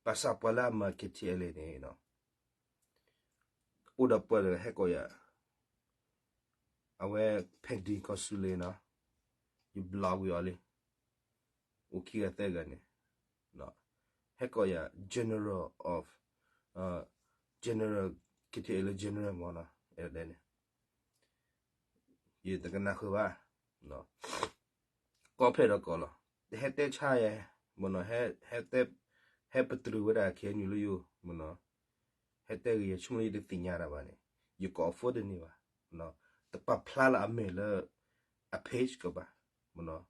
ဘၣ်ဆၣ်ပှၤလၢအမၤ K T L A န့ၣ် အိၣ်ဒီးပှၤဒီးဟဲကိးယၤ အဝဲ pending consulate နီၤ, ယ block ဝံၤအီၤလံ, အိၣ်ခံဂၤသၢဂၤန့ၣ် ဟဲကိးယၤ general of general K T L A general မ့ၢ်နီၤ, အဲၣ်ဒိးတဲန့ၣ် ယတကနၣ်ဃုာ်ဘၣ်, ကိးဖျဲၣ်ဒီးကိးလီၤ, ဟဲတဲဆါယဲ, မ့ၢ်နီၤ, ဟဲပတြၢၤဝဲဒၣ် K N U လၢယိၤ, မ့ၢ်နီၤ, ဟဲတဲဂ့ၤယဆိကမိၣ်လၢယတသ့ၣ်ညါတၢ်ဘၣ်န့ၣ်, ယကိး phone တန့ၢ်ဘၣ်, တပာ်ဖျါလၢအမဲာ်လၢ အ page ကဘၣ်, မ့ၢ်နီၤ,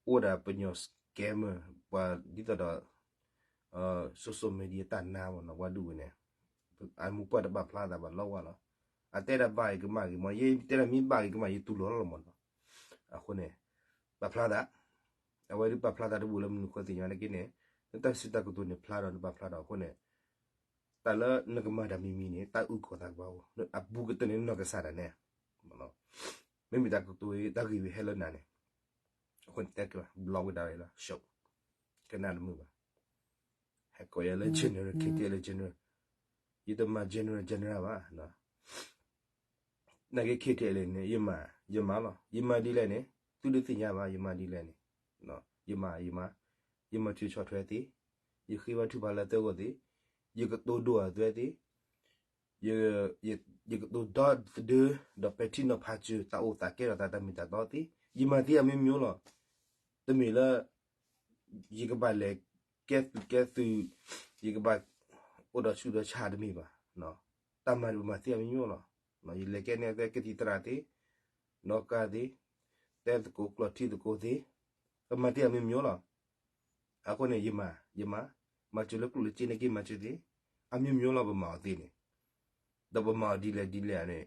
အိၣ်ဒၣ်ပညီ scammer ပှၤဒ်သိးဒီး social media တၢ်နါမ့ၢ်နီၤ, ပှၤဒူၣ်ဝဲန့ၣ် အမိၢ်ပှၢ်တပာ်ဖျါသးဘၣ်လီၤဝါလီၤ, အတဲဒၣ်ဘၣ်ဂ့ၤကမၣ်ဂ့ၤမ့ၢ်, ယတဲဒၣ်မ့ၢ်ဘၣ်ဂ့ၤကမၣ် ယတူၢ်လိာ်လီၤလီၤမ့ၢ်နီၤ, အဃိန့ၣ် ပာ်ဖျါသး, အဝဲဒုးပာ်ဖျါသးတဘူၣ်လၢမနုၤဃိသ့ၣ်ညါန့ၣ်က့န့ၣ်, နတၢ်စံးတၢ်ကတိၤန့ၣ်ဖျါဒီးနပာ်ဖျါဒီးအဃိန့ၣ်, တၢ်လၢနကမၤတၢ်မံၤမံၤန့ၣ် တၢ်အုၣ်ကီၤသးကဘၣ်အိၣ်, အဘူးကတၢၢ်န့ၣ်နီၢ်ကစၢ်ဒၣ်နဲ, မ့မ့ၢ်တၢ်ကတိၤတၢ်ဂ့ၢ်ဝဲဟဲလၢနၤန့ၣ်, အဃိန့ၣ်တဲက့ၤ block ဝဲဒၣ်လီၤ, ကနၣ်တမုာ်ဘၣ်, ဟဲကိးယၤလၢ general, K T L A general, ယတမၤ general general ဘၣ်, နာ်က့ K T L A န့ၣ် ယမၤ, ယမၤလီၤ, ယမၤဒ်လဲၣ်န့ၣ်, သုတသ့ၣ်ညါဘၣ် ယမၤဒ်လဲၣ်န့ၣ်, ယမၤ, ယမၤ, ယမၤထုးဆီၣ်ထွဲသ့, ယဃ့ဘါထုကဖၣ်လၢသုဂီၢ်သ့, ယကတိၤဒိၣ်အသွဲသ့, ယကတိၤဒီသဒၢ, ဒီးပဲာ်ထံနီၤဖးစၢၤ တၢ်အိၣ်သးကဲထီၣ်သးတၢ်မ့ၢ်တၢ်တီသ့, ယမၤသ့အမျိုးမျိုးလီၤ, တမ့ၢ်လၢ ယကဘၣ်လဲၤကဲသုးကဲသုး, ယကဘၣ်အိၣ်ဒီးဆူၣ်ဒီးဆါတမ့ၢ်ဘၣ်, တၢ်မၤန့ၣ်ပမၤသ့အမျိုးမျိုးလီၤ, ယလဲၤကဲန့ၢ်အသဲကသံၣ်သရၣ်သ့, နီၣ်ကါသ့, တဲသကိးကျိာ်ထံသကိးသ့, ပမၤသ့အမျိုးမျိုးလီၤ, အဃိန့ၣ် ယမၤ, ယမၤ, မၤစၢၤလၢကျိၣ်လၢစ့န့ၣ်က့မၤစၢၤသ့, အမျိုးမျိုးလီၤ ပမၤအီၤသ့န့ၣ်, ဒီးပမၤအီၤဒ်လဲၣ်ဒ်လဲၣ်န့ၣ်,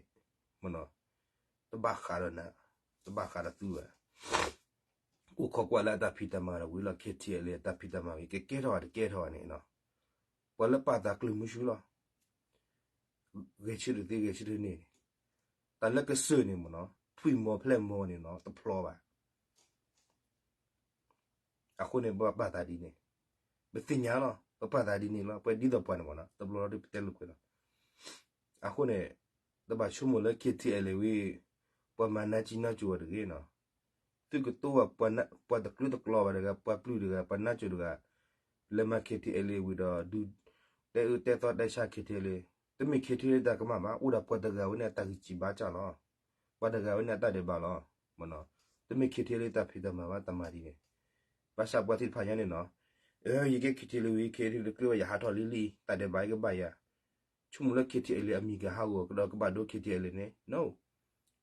တဘၣ်ဃးဒီးနၤ, တဘၣ်ဃးဒီးသုဘၣ် အိၣ်ခိးကွၢ်လၢအတၢ်ဖံးတၢ်မၤဒီးဝံၤလီၤ K T L A အတၢ်ဖံးတၢ်မၤဝံၤ ကကဲထီၣ်ဘၣ်တကဲထီၣ်ဘၣ်န့ၣ်, ပှၤလၢပာ်သးကျၢၤမုဆူလီၤ, ဂဲၤဆၢထၢၣ်သ့ဂဲၤဆၢထၢၣ်န့ၣ်, တၢ်လၢကစၢၢ်န့ၣ်မ့ၢ်နီၤ ထွံၣ်မီၤဖျဲၣ်မီၤန့ၣ်နီၤ တဖျီဘၣ် အဃိန့ၣ် ပပာ်သးဒ်န့ၣ်, ပသ့ၣ်ညါလီၤ ပပာ်သးဒ်န့ၣ်လီၤ ပှၤဒ်သိးပှၤန့ၣ်မ့ၢ်နီၤ တဘျီလီၤဒုးပတဲလိာ်ကွဲလီၤ, အဃိန့ၣ်, တဘၣ်ဆိကမိၣ်လၢ K T L A ဝံၤ, ပှၤမၤနါကံနါကၠိၤဝဲတဂ့ၤနီၤ, သုကတိၤဝဲ, ပှၤတကျၢတကျီဘၣ်တဂၤ ပှၤပျုၢ်တဂၤ ပှၤနါကၠိၤတဂၤ, လဲၤမၤ K T L A ဝံၤဒီးဒုး, တဲအၢတဲသီတဲဆါ K T L A, တမ့ၢ် K T L A တၢ်ကမၣ်ဘၣ် အိၣ်ဒၣ်ပှၤတဂၤဝဲန့ၣ်အတၢ်ဂံၢ်စၢ်ဘါစၢ်လီၤ, ပှၤတဂၤဝဲန့ၣ်အတၢ်ဒဲးဘးလီၤ, မ့ၢ်နီၤ, တမ့ၢ် K T L A တၢ်ဖံးတၢ်မၤဘၣ်တၢ်မၤဒ်န့ၣ်, ဘၣ်ဆၣ်ပှၤသ့ၣ်တဖၣ်ညါန့ၣ်နီၤ, ယကဲ K T L A ဝံၤ K T L A တကျၢဘၣ် ယဟးထီၣ်လံလံ တၢ်ဒဲးဘးကဘၣ်ယၤ, ဆိကမိၣ်လၢ K T L A အမံၤကဟးဂီၤကဒီးကဘၣ်ဒိ K T L A န့ၣ်, no,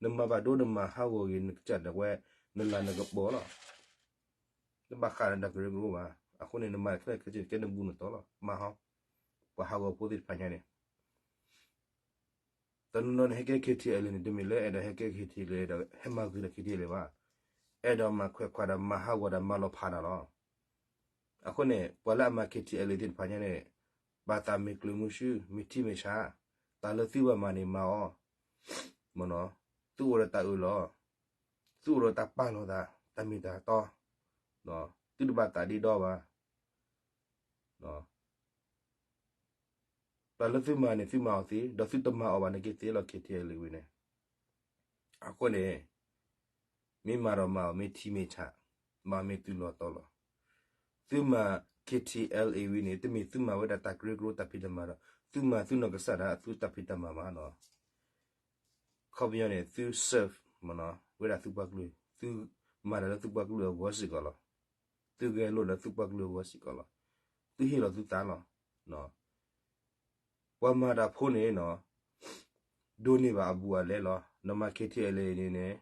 နမၤဘၣ်ဒိနမၤဟးဂီၤဂ့ၤ နကစၢ်ဒၣ်ဝဲ, နလၤနကပီၤလီၤ, တဘၣ်ဃးဒီးတၢ်ကရၢကရိဘၣ်, အဃိန့ၣ် နမၤခဲလၢာ်ခဲဆ့ကဲနဘူးနတီၤလီၤ မၤဟီ, ပှၤဟးဂီၤဖိသ့ၣ်တဖၣ်ညါန့ၣ် တနီၤနီၤန့ၣ် ဟဲကဲ K T L A န့ၣ် တမ့ၢ်လၢအဲၣ်ဒိးဟဲကဲ K T L A ဒီး ဟဲမၤဂ့ၤဒီး K T L A ဘၣ်, အဲၣ်ဒိးမၤခွဲးခွါဒီးမၤဟးဂီၤဒီးမၤလီၤဖးတၢ်လီၤ, အဃိန့ၣ် ပှၤလၢအမၤ K T L A သ့ၣ်တဖၣ်ညါန့ၣ်, ဘၣ်သးမ့ၢ်ကျၢၤမုဆူ မ့ၢ်ထံမ့ၢ်ဆး, တၢ်လၢသုဘၣ်မၤန့ၣ်မၤအီၤ, မ့ၢ်နီၤ, သုအိၣ်ဒီးတၢ်အၢၣ်လီၤ, သုအိၣ်ဒီးတၢ်ပာ်လီၤသး, တၢ်မ့ၢ်တၢ်တီ, သုတဘၣ်သးဒ့ဒီဘၣ် တၢ်လၢသုမၤန့ၣ် သုမၤအီၤသ့, ဒီးသုတမၤအီၤဘၣ်န့ၣ်က့သ့လီၤ K T L A ဝံၤန့ၣ်, အဃိန့ၣ်, မ့ၢ်မၤဒီးမၤအီၤမ့ၢ်ထံမ့ၢ်ဆး, မၤမ့ၢ်သုလီၤတီၤလီၤ, သုမၤ K T L A ဝံၤန့ၣ် တမ့ၢ်သုမၤဝဲဒၣ်တၢ်ကရၢကရိတၢ်ဖံးတၢ်မၤဒီး သုမၤသုနီၢ်ကစၢ်ဒၣ်သုတၢ်ဖံးတၢ်မၤဘၣ်နီၤ. ခီပညီန့ၣ် သု serve မ့ၢ်နီၤ ဝဲဒၣ်သုပှၤကလုာ်, သုမၤတၢ်လၢသုပှၤကလုာ်အဂီၢ်စ့ၢ်ကီးလီၤ. သုဂဲၤလိာ်လၢသုပှၤကလုာ်အဂီၢ်စ့ၢ်ကီးလီၤ. သုဟ့ၣ်လီၤသုသးလီၤ. ပှၤမၤတၢ်ဖိန့ၣ်နီၤ ဒိးန့ၢ်ဘၣ်အဘူးအလဲလီၤ. နမၤ K T L A န့ၣ်န့ၣ်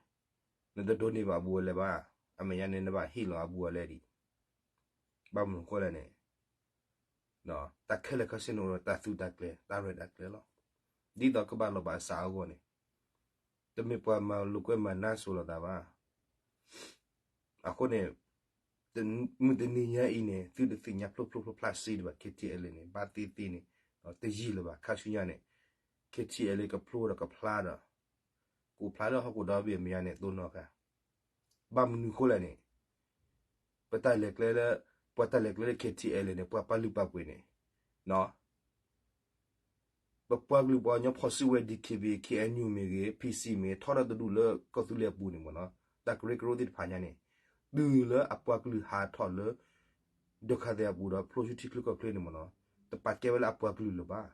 နတဒိးန့ၢ်ဘၣ်အဘူးအလဲဘၣ်. အမဲာ်ညါန့ၣ် နဘၣ်ဟ့ၣ်လီၤအဘူးအလဲဒံး. ဘၣ်မနုၤဃိလဲၣ်န့ၣ် တၢ်ခဲလၢာ်ခဲဆ့န့ၣ်အိၣ်ဒီးတၢ်သူတၢ်ကျဲၤ တၢ်ရဲၣ်တၢ်ကျဲၤလီၤ. ဒ်သိးကဘၣ်လီၤဘၣ်အစးအဂီၢ်န့ၣ် တမ့ၢ်ပှၤမၤလိာ်ကွဲမၤနါစိၤလိာ်သးဘၣ်. အဃိန့ၣ် မုၢ်တနံၤညါအံၤန့ၣ် သုတသ့ၣ်ညါဖျိဖျိဖျါဖျါစ့ဒံးဘၣ် K T L A န့ၣ် ဘၣ်သ့ၣ်သ့ၣ်န့ၣ် တယံာ်လၢၤဘၣ် ခါဆူညါန့ၣ် K T L A ကဖျိဒီးကဖျါဒီး ကအိၣ်ဖျါလၢဟီၣ်ခိၣ်ဒီဘ့ၣ်အမဲာ်ညါန့ၣ် တိၢ်နီၣ်ဃာ်. ဘၣ်မနုၤဃိလဲၣ်န့ၣ် ပတၢ်လဲၤကျဲလၢ ပှၤတၢ်လဲၤကျဲလၢ K T L A န့ၣ် ပှၤပာ်လုၢ်ပာ်ပှ့ၤန့ၣ် ပပှၤကလုာ်ပှၤကညီဖီၣ်စုကဝဲၤ D K B A K N U မ့ၢ်ဂ့ၤ P C မ့ၢ် ထီထီၣ်တဒူၣ်လၢကီၢ်သူလ့ၤအပူၤန့ၣ်မ့ၢ်နီၤ တၢ်ကရၢကရိသ့ၣ်တဖၣ်ညါန့ၣ် တုၤလၢအပှၤကလုာ်ဟးထီၣ်လၢ ဒုက္ခသည်အပူၤဒီးဖျိဆူထံချၢကီၢ်ချၢန့ၣ်မ့ၢ်နီၤ တပာ်ကဲဝဲလၢအပှၤကလုာ်လၢၤဘၣ်.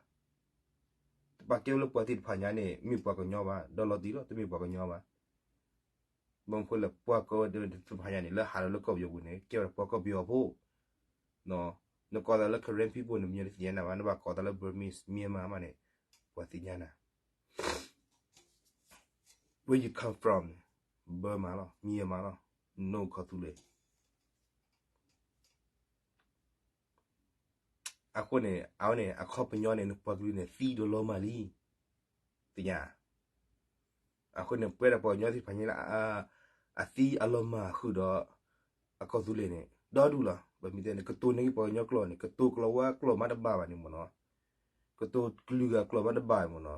တပာ်ကဲဝဲလၢပှၤသ့ၣ်တဖၣ်ညါန့ၣ် မ့ၢ်ပှၤကညီဘၣ် ဒီးလီၤတံၢ်လီၤ တမ့ၢ်ပှၤကညီဘၣ်. ဘၣ်မနုၤဃိလဲၣ် ပှၤကီၢ်ဝဲသ့ၣ်တဖၣ်ညါန့ၣ် လၢဟးထီၣ်လၢကီၢ်ပယီၤပူၤန့ၣ် ကဲဝဲဒၣ်ပှၤကီၢ်ပယီၤဖိ နကိးသးလၢ Karen people န့ၣ် မ့ၢ်တသ့ၣ်ညါနၤဘၣ် နဘၣ်ကိးသးလၢ Burmese Myanmar မးန့ၣ် ပှၤသ့ၣ်ညါနၤ Where you come from န့ၣ် Burma လီၤ Myanmar လီၤ no ကီၢ်သူလ့ၤ အဃိန့ၣ် အဝဲန့ၣ် အခီပညီန့ၣ် နပှၤကလုာ်န့ၣ် သံဒီးလီၤမၢ်လံ သ့ၣ်ညါ အဃိန့ၣ် ပဝဲဒၣ်ပှၤကညီသ့ၣ်တဖၣ်ညါလၢ အသံအလီၤမၢ်ဃုာ်ဒီး အကီၢ်သူလ့ၤန့ၣ် ဒီဒူၣ်လီၤ. ပမ့ၢ်တဲန့ၣ် ကတိၤန့ၢ်က့ၤပှၤကညီကျိာ်န့ၣ် ကတိၤကျိာ်ဝဲကျိာ်မးတဘၣ်ဘၣ်န့ၣ်မ့ၢ်နီၤ, ကတိၤကလုာ်ဂၤကျိာ်မးတဘၣ်မ့ၢ်နီၤ,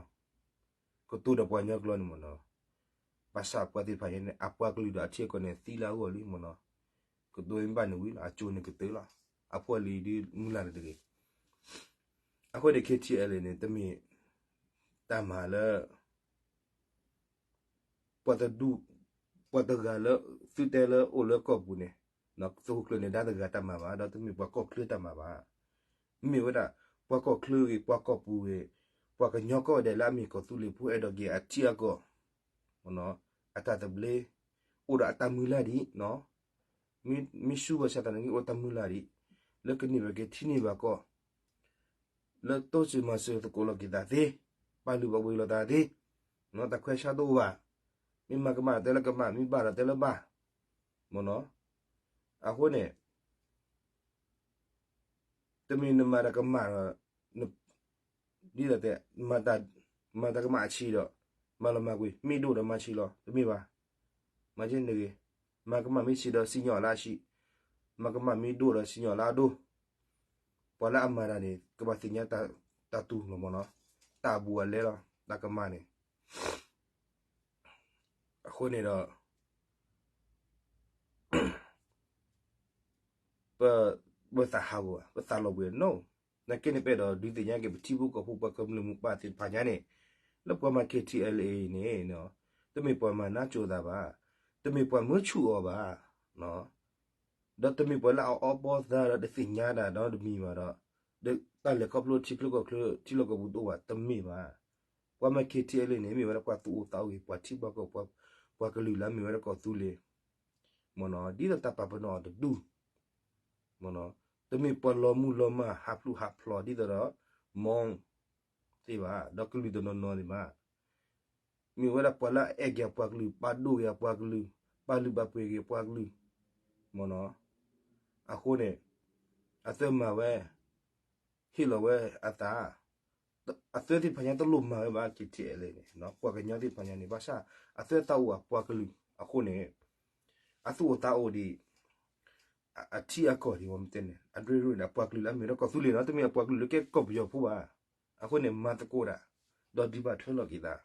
ကတိၤဒီးပှၤကညီကျိာ်န့ၣ်မ့ၢ်နီၤ, ဘၣ်ဆၣ်ပှၤသ့ၣ်တဖၣ်ညါန့ၣ် အပှၤကလုာ်ဒီးအထံအကီၢ်န့ၣ် သံလၢအဂီၢ်လံမ့ၢ်နီၤ, ကတိၤမ့ၢ်ဘၣ်န့ၣ်ဝံၤလီၤ အကၠိန့ၣ်ကတၢၢ်လီၤ, အဖှီၣ်လံၤဒုးမုၢ်လၢ်န့ၣ်တဂ့ၤ. အဃိန့ၣ် K T L A န့ၣ် တမ့ၢ်တၢ်မၤလၢ ပှၤတဒူၣ် ပှၤတဂၤလၢ သုတဲလၢအိၣ်လၢကီၢ်ပူၤန့ၣ် သုးခိၣ်ကျၢၢ်န့ၣ် ဒါတဂၤတၢ်မၤဘၣ် ဒီးတမ့ၢ်ပှၤကီၢ်ချၢတၢ်မၤဘၣ်. မ့ၢ်ဝဲဒၣ် ပှၤကီၢ်ချၢဂ့ၤ ပှၤကီၢ်ပူၤဂ့ၤ ပှၤကညီကိးဂၤဒဲးလၢအမ့ၢ်ကီၢ်သူလ့ၤဖိအဲၣ်ဒိးက့ၤအထံအကီၢ် အတၢ်သဘျ့ အိၣ်ဒီးအတၢ်မုၢ်လၢ်ဒံး မ့ၢ်ဆူဘၣ်ဆၣ်သနာ်က့ အိၣ်တၢ်မုၢ်လၢ်ဒံး လၢကန့ၢ်ဘၣ်က့ၤထံန့ၢ်ဘၣ်ကီၢ် လၢတိစၢၤမၤစၢၤသကိးလီၤက့ၤသးသ့, ပာ်လုၢ်ပာ်ပှ့ၤလီၤသးသ့, တၢ်ခွဲးဆါတအိၣ်ဘၣ်, မ့ၢ်မၤကမၣ်ဒီးတဲလၢကမၣ်, မ့ၢ်ဘၣ်ဒီးတဲလၢဘၣ်, မ့ၢ်နီၤ, အဃိန့ၣ် တမ့ၢ်နမၤတၢ်ကမၣ်ဒီး ဒ်သိးတဲ မၤတၢ်ကမၣ်အဆံးဒီး မၤလီၤမၢ်ကွံာ်, မ့ၢ်ဒိၣ်ဒီးမၤဆံးလီၤ, တမ့ၢ်ဘၣ်. မၤက့ၤန့ၣ်ဂ့ၤ, မၤကမၣ်မ့ၢ်ဆံးဒီးစံၣ်ညီၣ်လၢအဆံး, မၤကမၣ်မ့ၢ်ဒိၣ်ဒီးစံၣ်ညီၣ်လၢအဒိၣ်. ပှၤလၢအမၤတၢ်န့ၣ် ကဘၣ်သ့ၣ်ညါတၢ်တူၢ်လီၤမ့ၢ်နီၤ, တၢ်အဘူးအလဲလီၤ, တၢ်ကမၣ်န့ၣ်. အဃိန့ၣ်ဒီး ပ ပသးဟးဂီၤ, ပသးလီၤဘှံးနီၤ. နာ်က့န့ၣ် ပအဲၣ်ဒိးဒုးသ့ၣ်ညါက့ၤ ပထံဖိကီၢ်ဖိ ပှၤကမျၢၢ်မိၢ်ပၢ်သ့ၣ်တဖၣ်ညါန့ၣ်, လၢပှၤမၤ K T L A အံၤန့ၣ်, တမ့ၢ်ပှၤမၤနါစိၤသးဘၣ်, တမ့ၢ်ပှၤမၢဆူၣ်အီၤဘၣ်, ဒီးတမ့ၢ်ပှၤလၢအအီၣ်ဘီသးဒီးတသ့ၣ်ညါတၢ်ဒီးတမံၤဘၣ်ဒီး, တၢ်လဲၤခီဖျိထံချၢကီၢ်ချၢ ထံလီၢ်ကီၢ်ပူၤတအိၣ်ဘၣ်, တမ့ၢ်ဘၣ်. ပှၤမၤ K T L A န့ၣ် မ့ၢ်ဝဲဒၣ်ပှၤသူၣ်အိၣ်သးအိၣ်ဂ့ၤ ပှၤထံပှၤကီၢ် ပှၤကလုာ်လၢအမ့ၢ်ဝဲဒၣ်ကီၢ်သူလ့ၤ မ့ၢ်နီၤ, ဒ်သိးတၢ်ပာ်ပနီၣ်အီၤတဒူၣ်, မ့ၢ်နီၤ, တမ့ၢ်ပှၤလီၤမုၢ်လီၤမၢ် ဟးဖျိဟးဖျိးဒ်သိးဒီး မီၢ်သ့ၣ်ဘၣ်, ဒီးကလုာ်တနီၤနီၤန့ၣ်ဘၣ်. မ့ၢ်ဝဲဒၣ်ပှၤလၢအအဲၣ်က့ၤအပှၤကလုာ်, ပာ်ဒိၣ်က့ၤအပှၤကလုာ်, ပာ်လုၢ်ပာ်ပှ့ၤက့ၤအပှၤကလုာ်, မ့ၢ်နီၤ, အဃိန့ၣ် အသုမၤဝဲ ဟ့ၣ်လီၤဝဲအသး, အသုသ့ၣ်တဖၣ်ညါတလိၣ်မၤဝဲဘၣ် K T L A န့ၣ်, ပှၤကညီသ့ၣ်တဖၣ်ညါန့ၣ် ဘၣ်ဆၣ်အသုသးအိၣ်အပှၤကလုာ်အဃိန့ၣ်, အသူၣ်အိၣ်သးအိၣ်ဒံး, အထံအကီၢ်ဒံး မ့ၢ်တဲန့ၣ် အဒြ့ရ့ၣ်န့ၣ် အပှၤကလုာ်လၢအမ့ၢ်ဝဲဒၣ်ကီၢ်သူလ့ၤနီၤ, တမ့ၢ်အပှၤကလုာ်လၢကဲကီၢ်ပယီၤဖိဘၣ်. အဃိန့ၣ် မၤသကိးတၢ်, ဒီးဒုးဘၣ်ထွဲလီၤက့ၤ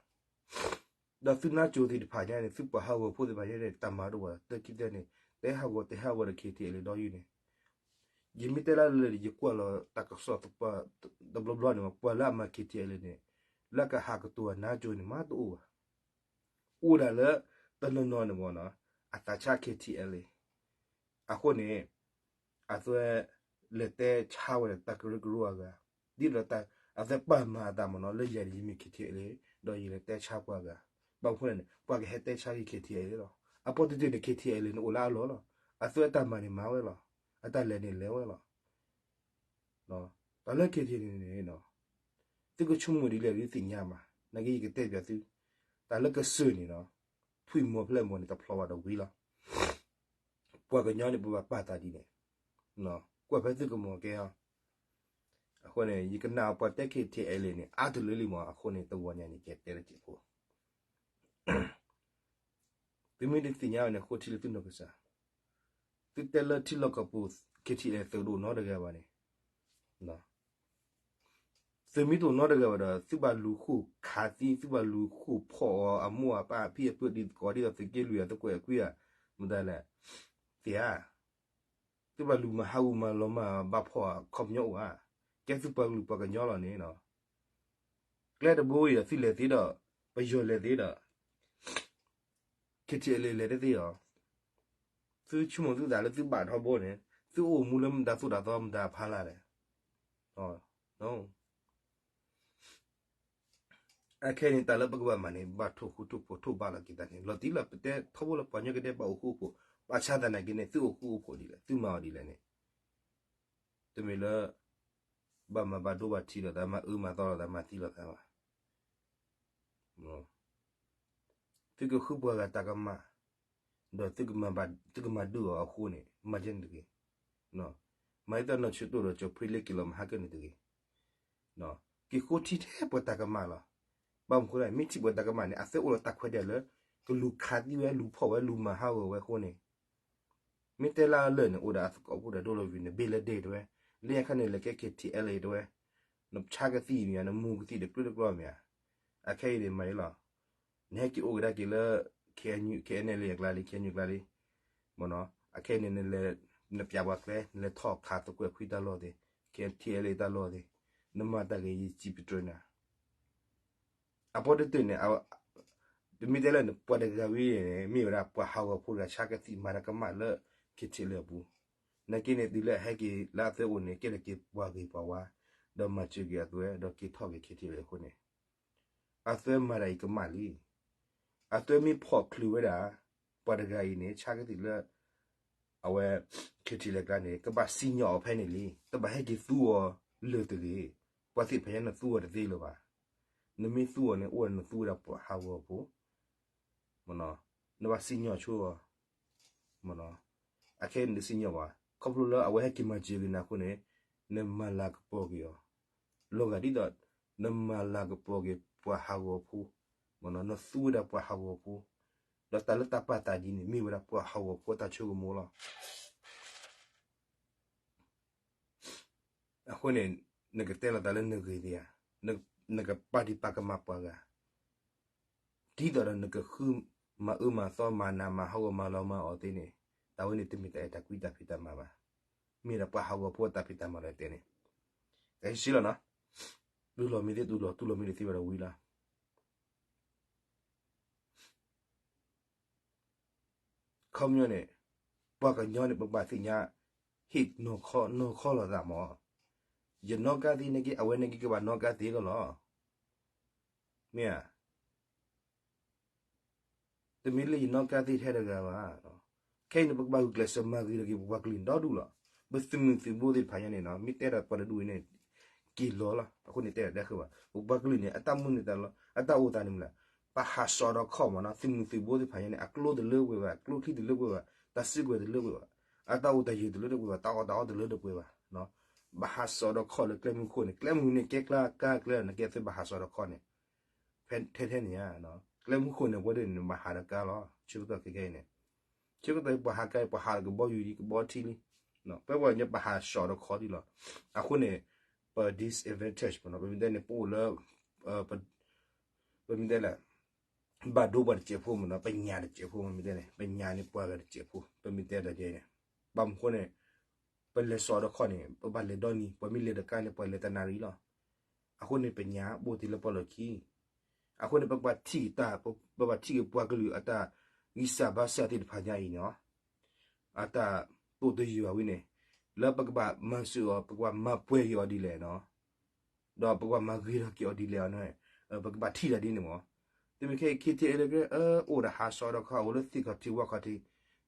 သး ဒီးသုနါစိၤသ့ၣ်တဖၣ်ညါန့ၣ် သုပှၤဟးဂီၤဖိသ့ၣ်တဖၣ်ညါန့ၣ် တၢ်မၤတအိၣ်ဘၣ်, တၢ်ခံတဲန့ၣ် တဟးဂီၤ တဟးဂီၤဒီး K T L A ဒီးယုၢ်န့ၣ်, ယမ့ၢ်တဲလၢလၢာ်န့ၣ် ယကွၢ်လီၤတၢ်ကစီၣ်တပှၢ်တဘျီဘျီန့ၣ် ပှၤလၢအမၤ K T L A န့ၣ် လၢကဟးကတိၤအနါစိၤန့ၣ် မၤတအိၣ်ဘၣ်. အိၣ်ဒၣ်လၢတနီၤနီၤန့ၣ်မ့ၢ်နီၤ အသးဆါ K T L A အဃိန့ၣ် အသွဲ လဲၤတဲဆါဝဲဒီးတၢ်ကရၢကရိအဂၤ, ဒ်သိးအသးပာ်မၤအသးမ့ၢ်နီၤ လၢယၤန့ၣ် ယမ့ၢ် KTLA ဒီးယလဲၤတဲဆါပှၤဂၤ, ဘၣ်မနုၤလဲၣ်န့ၣ် ပှၤကဟဲတဲဆါက့ၤ KTLA လီၤ. အပီတတုၤန့ၣ် KTLA န့ၣ်အိၣ်လၢအလီၢ်လီၤ. အသုအတၢ်မၤန့ၣ်မၤဝဲလီၤ. အတၢ်လဲၤန့ၣ်လဲၤဝဲလီၤ. တၢ်လၢ KTLA န့ၣ် သုကဆိကမိၣ်ဒ်လဲၣ်ဒ်သ့ၣ်ညါမး, နာ်က့ယကတဲပၠးသု, တၢ်လၢကစၢၢ်န့ၣ်နီၤ, ထွံၣ်မီၤဖျဲၣ်မီၤန့ၣ် တဖျိးဘၣ်ဒီးဝံၤလီၤ. ပှၤကညီန့ၣ် ပဘၣ်ပာ်သးဒ်န့ၣ်, ကွၢ်ဖဲသုကမီၤကဲအီၤ, အဃိန့ၣ် ယကနၣ်ပှၤတဲ KTLA န့ၣ် အါတလၢလံမး, အဃိန့ၣ် တဂီၤညါန့ၣ် ကတဲတစဲးဖိ သုမ့ၢ်တသ့ၣ်ညါဘၣ်န့ၣ် ဃိထံလၢသုနီၢ်ကစၢ်, သုတဲလၢထံလီၢ်ကီၢ်ပူၤ KTLA သုးတအိၣ်နီတဂၤဘၣ်န့ၣ်, သုမ့ၢ်တအိၣ်နီတဂၤဘၣ်ဒီး သုဘၣ်လူၤဃိၣ်ခးသံ, သုဘၣ်လူၤဃိၣ်ဖီၣ်အီၤ အမိၢ်အပၢ်အဖံအဖုဒ်သကိး ဒ်သိးသုးက့လွံၢ်အသကွဲးအခွံဧါ, မတၤလဲၣ်, သ့ဧါ, သုဘၣ်လူၤမၤဟးဂူာ်မၤလီၤမၢ်ဘၣ်ဖီၣ်အခီပညီအိၣ်ဧါ, ကဲသုပှၤကလုာ်ပှၤကညီလီၤန့ၣ်နီၤ, ကျဲတဘိအံၤဒီးသုလဲၤသ့ဒီး ပယီၤလဲၤသ့ဒီး KTLA လဲၤတသ့အီၤ, သုဆိကမိၣ်သုသးလၢသုဘၣ်ထီဘိန့ၣ် သုအိၣ်မူလၢမတၤသိၣ်တၢ်သီမတၤဖးလၢ်လဲၣ်. အခဲအံၤန့ၣ် တၢ်လၢပကဘၣ်မၤန့ၣ် ဘၣ်ထိၣ်ဃူထိၣ်ဖိးထိၣ်ဘၣ်လီၤက့ၤသးန့ၣ် လီၤတံၢ်လီၤ. ပတဲထီဘိလၢပှၤကညီကဒဲဘၣ်အိၣ်ဃူအိၣ်ဖိး, ဘၣ်ဆၣ်သနာ်က့န့ၣ် သုအိၣ်ဃူအိၣ်ဖိးဒ်လဲၣ်, သုမၤအီၤဒ်လဲၣ်န့ၣ် တမ့ၢ်လၢ ဘၣ်မၤဘၣ်ဒိဘၣ်ထံးလိာ်သး, မၤအၢမၤသီလိာ်သး, မၤသံလိာ်သးဘၣ်. သုကဃုပှၤဂၤတၢ်ကမၣ်, ဒီးသုကမၤဒုးအီၤအဃိန့ၣ် မၤဒ်န့ၣ်တဂ့ၤ. မၤဒ်သိးနီၢ်ဆိတိၣ်ဒီးကၠီၤဖှံလ့က့ၤလီၤမဟါကၢန့ၣ်တဂ့ၤ. က့ၤဃိထံထဲပှၤတၢ်ကမၣ်လီၤ. ဘၣ်မနုၤအဃိလဲၣ်, မ့ၢ်ထံၣ်ပှၤတၢ်ကမၣ်န့ၣ် အသၢအိၣ်လၢတၢ်ခွဲးတၢ်ယာ်လၢ ကလူၤခးသံဝဲ, လူၤဖီၣ်ဝဲ, လူၤမၤဟးဂီၤဝဲအဃိန့ၣ် မ့ၢ်တဲလၢအလၢာ်န့ၣ် အိၣ်ဒီးအသကိးဖိဒီးဒိၣ်လီၤဝံၤန့ၣ် ဘ့ၣ်လၢဒ့ၣ်တဝဲ, လၢညါခါန့ၣ် လဲၤကဲ KTLA တဝဲ, နဆါကသံၣ်မ့ၢ်ဧါ, နမူကသံၣ်တကျိၤတကျိၤမ့ၢ်ဧါ. အခဲအံၤန့ၣ်မၤအံၤလီၤ. နဟဲက့ၤအိၣ်ကဒါက့ၤလၢ KNU အကျါလံ, KNU အကျါလံ. မ့ၢ်နီၤ, အခဲအံၤန့ၣ် နလဲၤ, နပျးပှၤကျဲ, နလဲၤထီၣ်ခးသကွဲးခွံတၢ်လီၢ်သ့ၣ်, KTLA တၢ်လီၢ်သ့ၣ်, နမၤတၢ်ဂ့ၤယစံးပတြၢၤနၤ အပီတတုၤန့ၣ်, တမ့ၢ်တဲလၢနပှၤတဂၤဝံၤန့ၣ် မ့ၢ်ဝဲဒၣ်ပှၤဟးဂီၤဖိတဂၤ ဆါကသံၣ်မၤတၢ်ကမၣ်လၢ KTLA အပူၤ, နာ်က့န့ၣ် တုၤလၢအဟဲက့ၤလၢအသၢအိၣ်န့ၣ် ကဲလၢက့ၤပှၤဂ့ၤပှၤဝါ, ဒီးမၤစၢၤက့ၤအသွဲ ဒီးက့ၤထီၣ်က့ၤ KTLA အဃိန့ၣ် အသွဲမၤတၢ်အံၤကမၣ်လံ. အသွဲမ့ၢ်ဖီၣ်ချုးဝဲဒၣ် ပှၤတဂၤအံၤန့ၣ် ဆါကသံၣ်လၢ အဝဲ KTLA အကျါန့ၣ် ကဘၣ်စံၣ်ညီၣ်အီၤဖဲန့ၣ်လံ. တဘၣ်ဟဲက့ၤသူအီၤလၢာ်တဂ့ၤ. ပှၤသ့ၣ်တဖၣ်ညါနသူအီၤတသ့လၢၤဘၣ်. နမ့ၢ်သူအီၤန့ၣ် အိၣ်ဒီးနသူဝဲဒၣ်ပှၤဟးဂီၤဖိ နဘၣ်စံၣ်ညီၣ်ဆိအီၤ, အခဲအံၤနတစံၣ်ညီၣ်ဘၣ်. ခီဖျိလၢအဝဲဟဲက့ၤမၤစၢၤက့ၤနၤအဃိန့ၣ် နမၤလၤကပီၤက့ၤအီၤ, လီၤဂာ်ဒ်သိး နမၤလၤကပီၤက့ၤပှၤဟးဂီၤဖိ, နသူဝဲဒၣ်ပှၤဟးဂီၤဖိ, ဒီးတၢ်လၢတၢ်ပာ်သးဒ်န့ၣ် မ့ၢ်ဝဲဒၣ်ပှၤဟးဂီၤဖိအတၢ်ဆိကမိၣ်လီၤ. အဃိန့ၣ် နကတဲလီၤသးလၢနဂ့ၤသ့ဧါ, နကပာ်ဒံးပာ်ကမၣ်ပှၤဂၤ ဒ်သိးဒီးနကဃုမၤအၢမၤသီ မၤနးမၤဟးဂီၤ မၤလီၤမၢ်အီၤသ့န့ၣ်, တၢ်ဝဲန့ၣ်တမ့ၢ်တၢ်အဲၣ်တၢ်ကွံတၢ်ဖံးတၢ်မၤဘၣ်. မ့ၢ်ဒၣ်ပှၤဟးဂီၤဖိအတၢ်ဖံးတၢ်မၤလီၤတဲန့ၣ်, ကဟဲစံးလီၤနီၤ, တူၢ်လိာ်မ့ၢ်သ့တူၢ်လိာ်, တူၢ်လိာ်မ့ၢ်တသ့ဘၣ်ဒီးဝံၤလီၤ. ခီပညီန့ၣ် ပှၤကညီန့ၣ် ပဘၣ်သ့ၣ်ညါ ဟ့ၣ်နီၢ်ခီနီၢ်ခီလိာ်သးမး, ယနီၣ်ကါသ့နာ်က့ အဝဲနာ်က့ကဘၣ်နီၣ်ကါသ့လီၤလီၤ. မ့ၢ်ဧါ. တမ့ၢ်လၢယနီၣ်ကါသ့ထဲတဂၤဘၣ်. ခဲအံၤန့ၣ် ပကဘၣ်ဂုာ်ကျဲးစၢးမၤဂ့ၤထီၣ်က့ၤ ပပှၤကလုာ်န့ၣ်ဒီဒူၣ်လီၤ. ပသုးမုၢ်သုးဘိသ့ၣ်တဖၣ်ညါန့ၣ်နီၤ, မ့ၢ်တဲဒီးပှၤတဒူၣ်အံၤန့ၣ် က့ၤလီၤလီၤ. အဃိန့ၣ်တဲဒၣ်တၢ်ဃၢၤဘၣ်. ပပှၤကလုာ်န့ၣ် အတၢ်မုၢ်န့ၢ်သးလီၤ, အတၢ်အိၣ်သးန့ၣ်မ့ၢ်လၢ ပဟးစီၤဒီးခီၣ်မးနီၤ, သုးမုၢ်သုးဘိသ့ၣ်တဖၣ်ညါန့ၣ် အကျိတလၢပှဲၤဘၣ်, ကျိချံတလၢပှဲၤဘၣ်, တၢ်စုကဝဲၤတလၢပှဲၤဘၣ်, အတၢ်အိၣ်တၢ်ယၢၤတလၢတပှဲၤဘၣ်, တၢ်အီၣ်တၢ်အီတလၢတပှဲၤဘၣ်. ဘၣ်ဟးစီၤဒီးခီၣ်လၢကျဲမုၢ်ခိၣ်န့ၣ်, ကျဲမုၢ်န့ၣ်ကဲကျါကါကျဲ, နကဲသုးဘၣ်ဟးစီၤဒီးခီၣ်န့ၣ် ထဲထဲန့ၣ်ဧါ. ကျဲမုၢ်ခိၣ်န့ၣ် အဝဲဒၣ်န့ၣ် ဘၣ်ဟးဒီးကါလီၤ. ဆၢကတီၢ်ခဲခဲအံၤန့ၣ်, ဆၢကတီၢ်ပှၤဟးကါအံၤ ပှၤဟးဒီးကဘီယူၤလံ, ကဘီထံလံ. ပဝဲပှၤကညီပဟးစီၤဒီးခီၣ်ဒံးလီၤ. အဃိန့ၣ် ပ disadvantage မ့ၢ်နီၤ, ပမ့ၢ်တဲန့ၣ် ပအိၣ်လၢ ပမ့ၢ်တဲလဲၣ်, ဘၣ်ဒိပှၤတစဲးဖိမ့ၢ်နီၤ, ပညၣ်တစဲးဖိ မ့ၢ်တဲန့ၣ် ပညၣ်န့ၣ်ပှၤဂၤတစဲးဖိ, ပမ့ၢ်တဲဒီးဒ်န့ၣ်, ဘၣ်မနုၤအဃိန့ၣ် ပလဲၤစီၤဒီးခီၣ်န့ၣ် ပဘၣ်လဲၤဒီနံၤ, ပှၤမ့ၢ်လဲၤဒီးကါန့ၣ် ပှၤလဲၤတနၣ်ရံၣ်လီၤ. အဃိန့ၣ် ပညၣ်အိၣ်တ့ၢ်လၢပီၣ်လဲၣ်ခံ. အဃိန့ၣ် ပဘၣ်ထံၣ်တၢ်, ပဘၣ်ထံၣ်က့ၤပှၤကလုာ်အတၢ်ဂံၢ်စၢ်ဘါစၢ်သ့ၣ်တဖၣ်ညါအံၤန့ၣ်, အတၢ်တိာ်တယုၢ်အဝံၤန့ၣ်, လၢပကဘၣ်မၤစၢၤအီၤ ပကဘၣ်မၤပှဲၤက့ၤအီၤဒ်လဲၣ်နီၤ, ဒီးပကဘၣ်မၤဂ့ၤထီၣ်က့ၤအီၤဒ်လဲၣ်အီၤန့ၣ် ပကဘၣ်ထံၣ်တၢ်ဒ်န့ၣ်မး. တမ့ၢ်ခဲအံၤ ခဲထဲလၢက အိၣ်ဒီးဟးစီဒီးခါ အိၣ်လၢသ့ၣ်ခီၣ်ထံးဝၣ်ခီၣ်ထံး,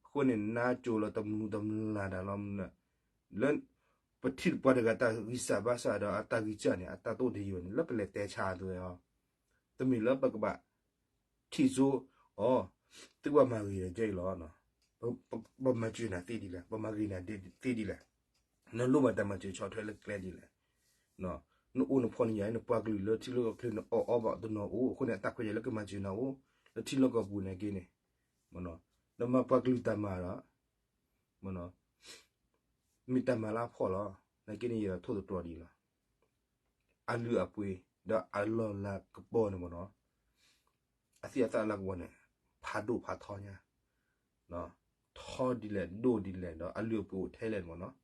အဃိန့ၣ် နါစိၤလီၤတမုာ်တမျၢ်တၢ်လီၤမုၢ်လၢ်, လၢ ပထံၣ်ပှၤတဂၤတၢ်ဂံၢ်စၢ်ဘါစၢ်ဒီးအတၢ်ဂံၢ်စၢ်န့ၣ် အတၢ်တအိၣ်တယိာ်န့ၣ် လၢပလဲၤတဲဆါအသိးအီၤ, တမ့ၢ်လၢပကဘၣ် ထံၣ်စိအီၤ, သုဘၣ်မၤဂ့ၤဒီးကဲအံၤလီၤ. ပမၤစၢၤနၤသ့ဒ်လဲၣ်, ပမၤဂ့ၤနၤသ့ဒ်လဲၣ်, နလိၣ်ဘၣ်တၢ်မၤစၢၤဆီၣ်ထွဲလၢကျဲဒ်လဲၣ်. နအိၣ်နဖီၣ်န့ၢ်ယၤ နပှၤကလုာ်လၢထံလၢကီၢ်ချၢ နအီၣ်အီဘၣ်တနီၤအိၣ်, အဃိန့ၣ် အတၢ်ခွဲးယာ်လၢကမၤစၢၤနၤအိၣ်, လၢထံလၢကီၢ်ပူၤန့ၣ်က့န့ၣ်, နမၤပှၤကလုာ်တၢ်မၤဒီး မ့ၢ်တၢ်မၤလၢအဖှီၣ်လီၤ. နာ်က့န့ၣ် ယဲဒၣ်ထိၣ်သတြီၤဒ်အံၤလီၤ. အလုၢ်အပှ့ၤ ဒီးအလီၢ်လၤကပီၤန့ၣ်မ့ၢ်နီၤ, အသံၣ်အသၣ်လၤကပီၤန့ၣ် ဖးဒိၣ်ဖးထီညါ, ထီဒ်လဲၣ်ဒိၣ်ဒ်လဲၣ် ဒီးအလုၢ်အပှ့ၤအိၣ်ထဲလဲၣ်မ့ၢ်နီၤ.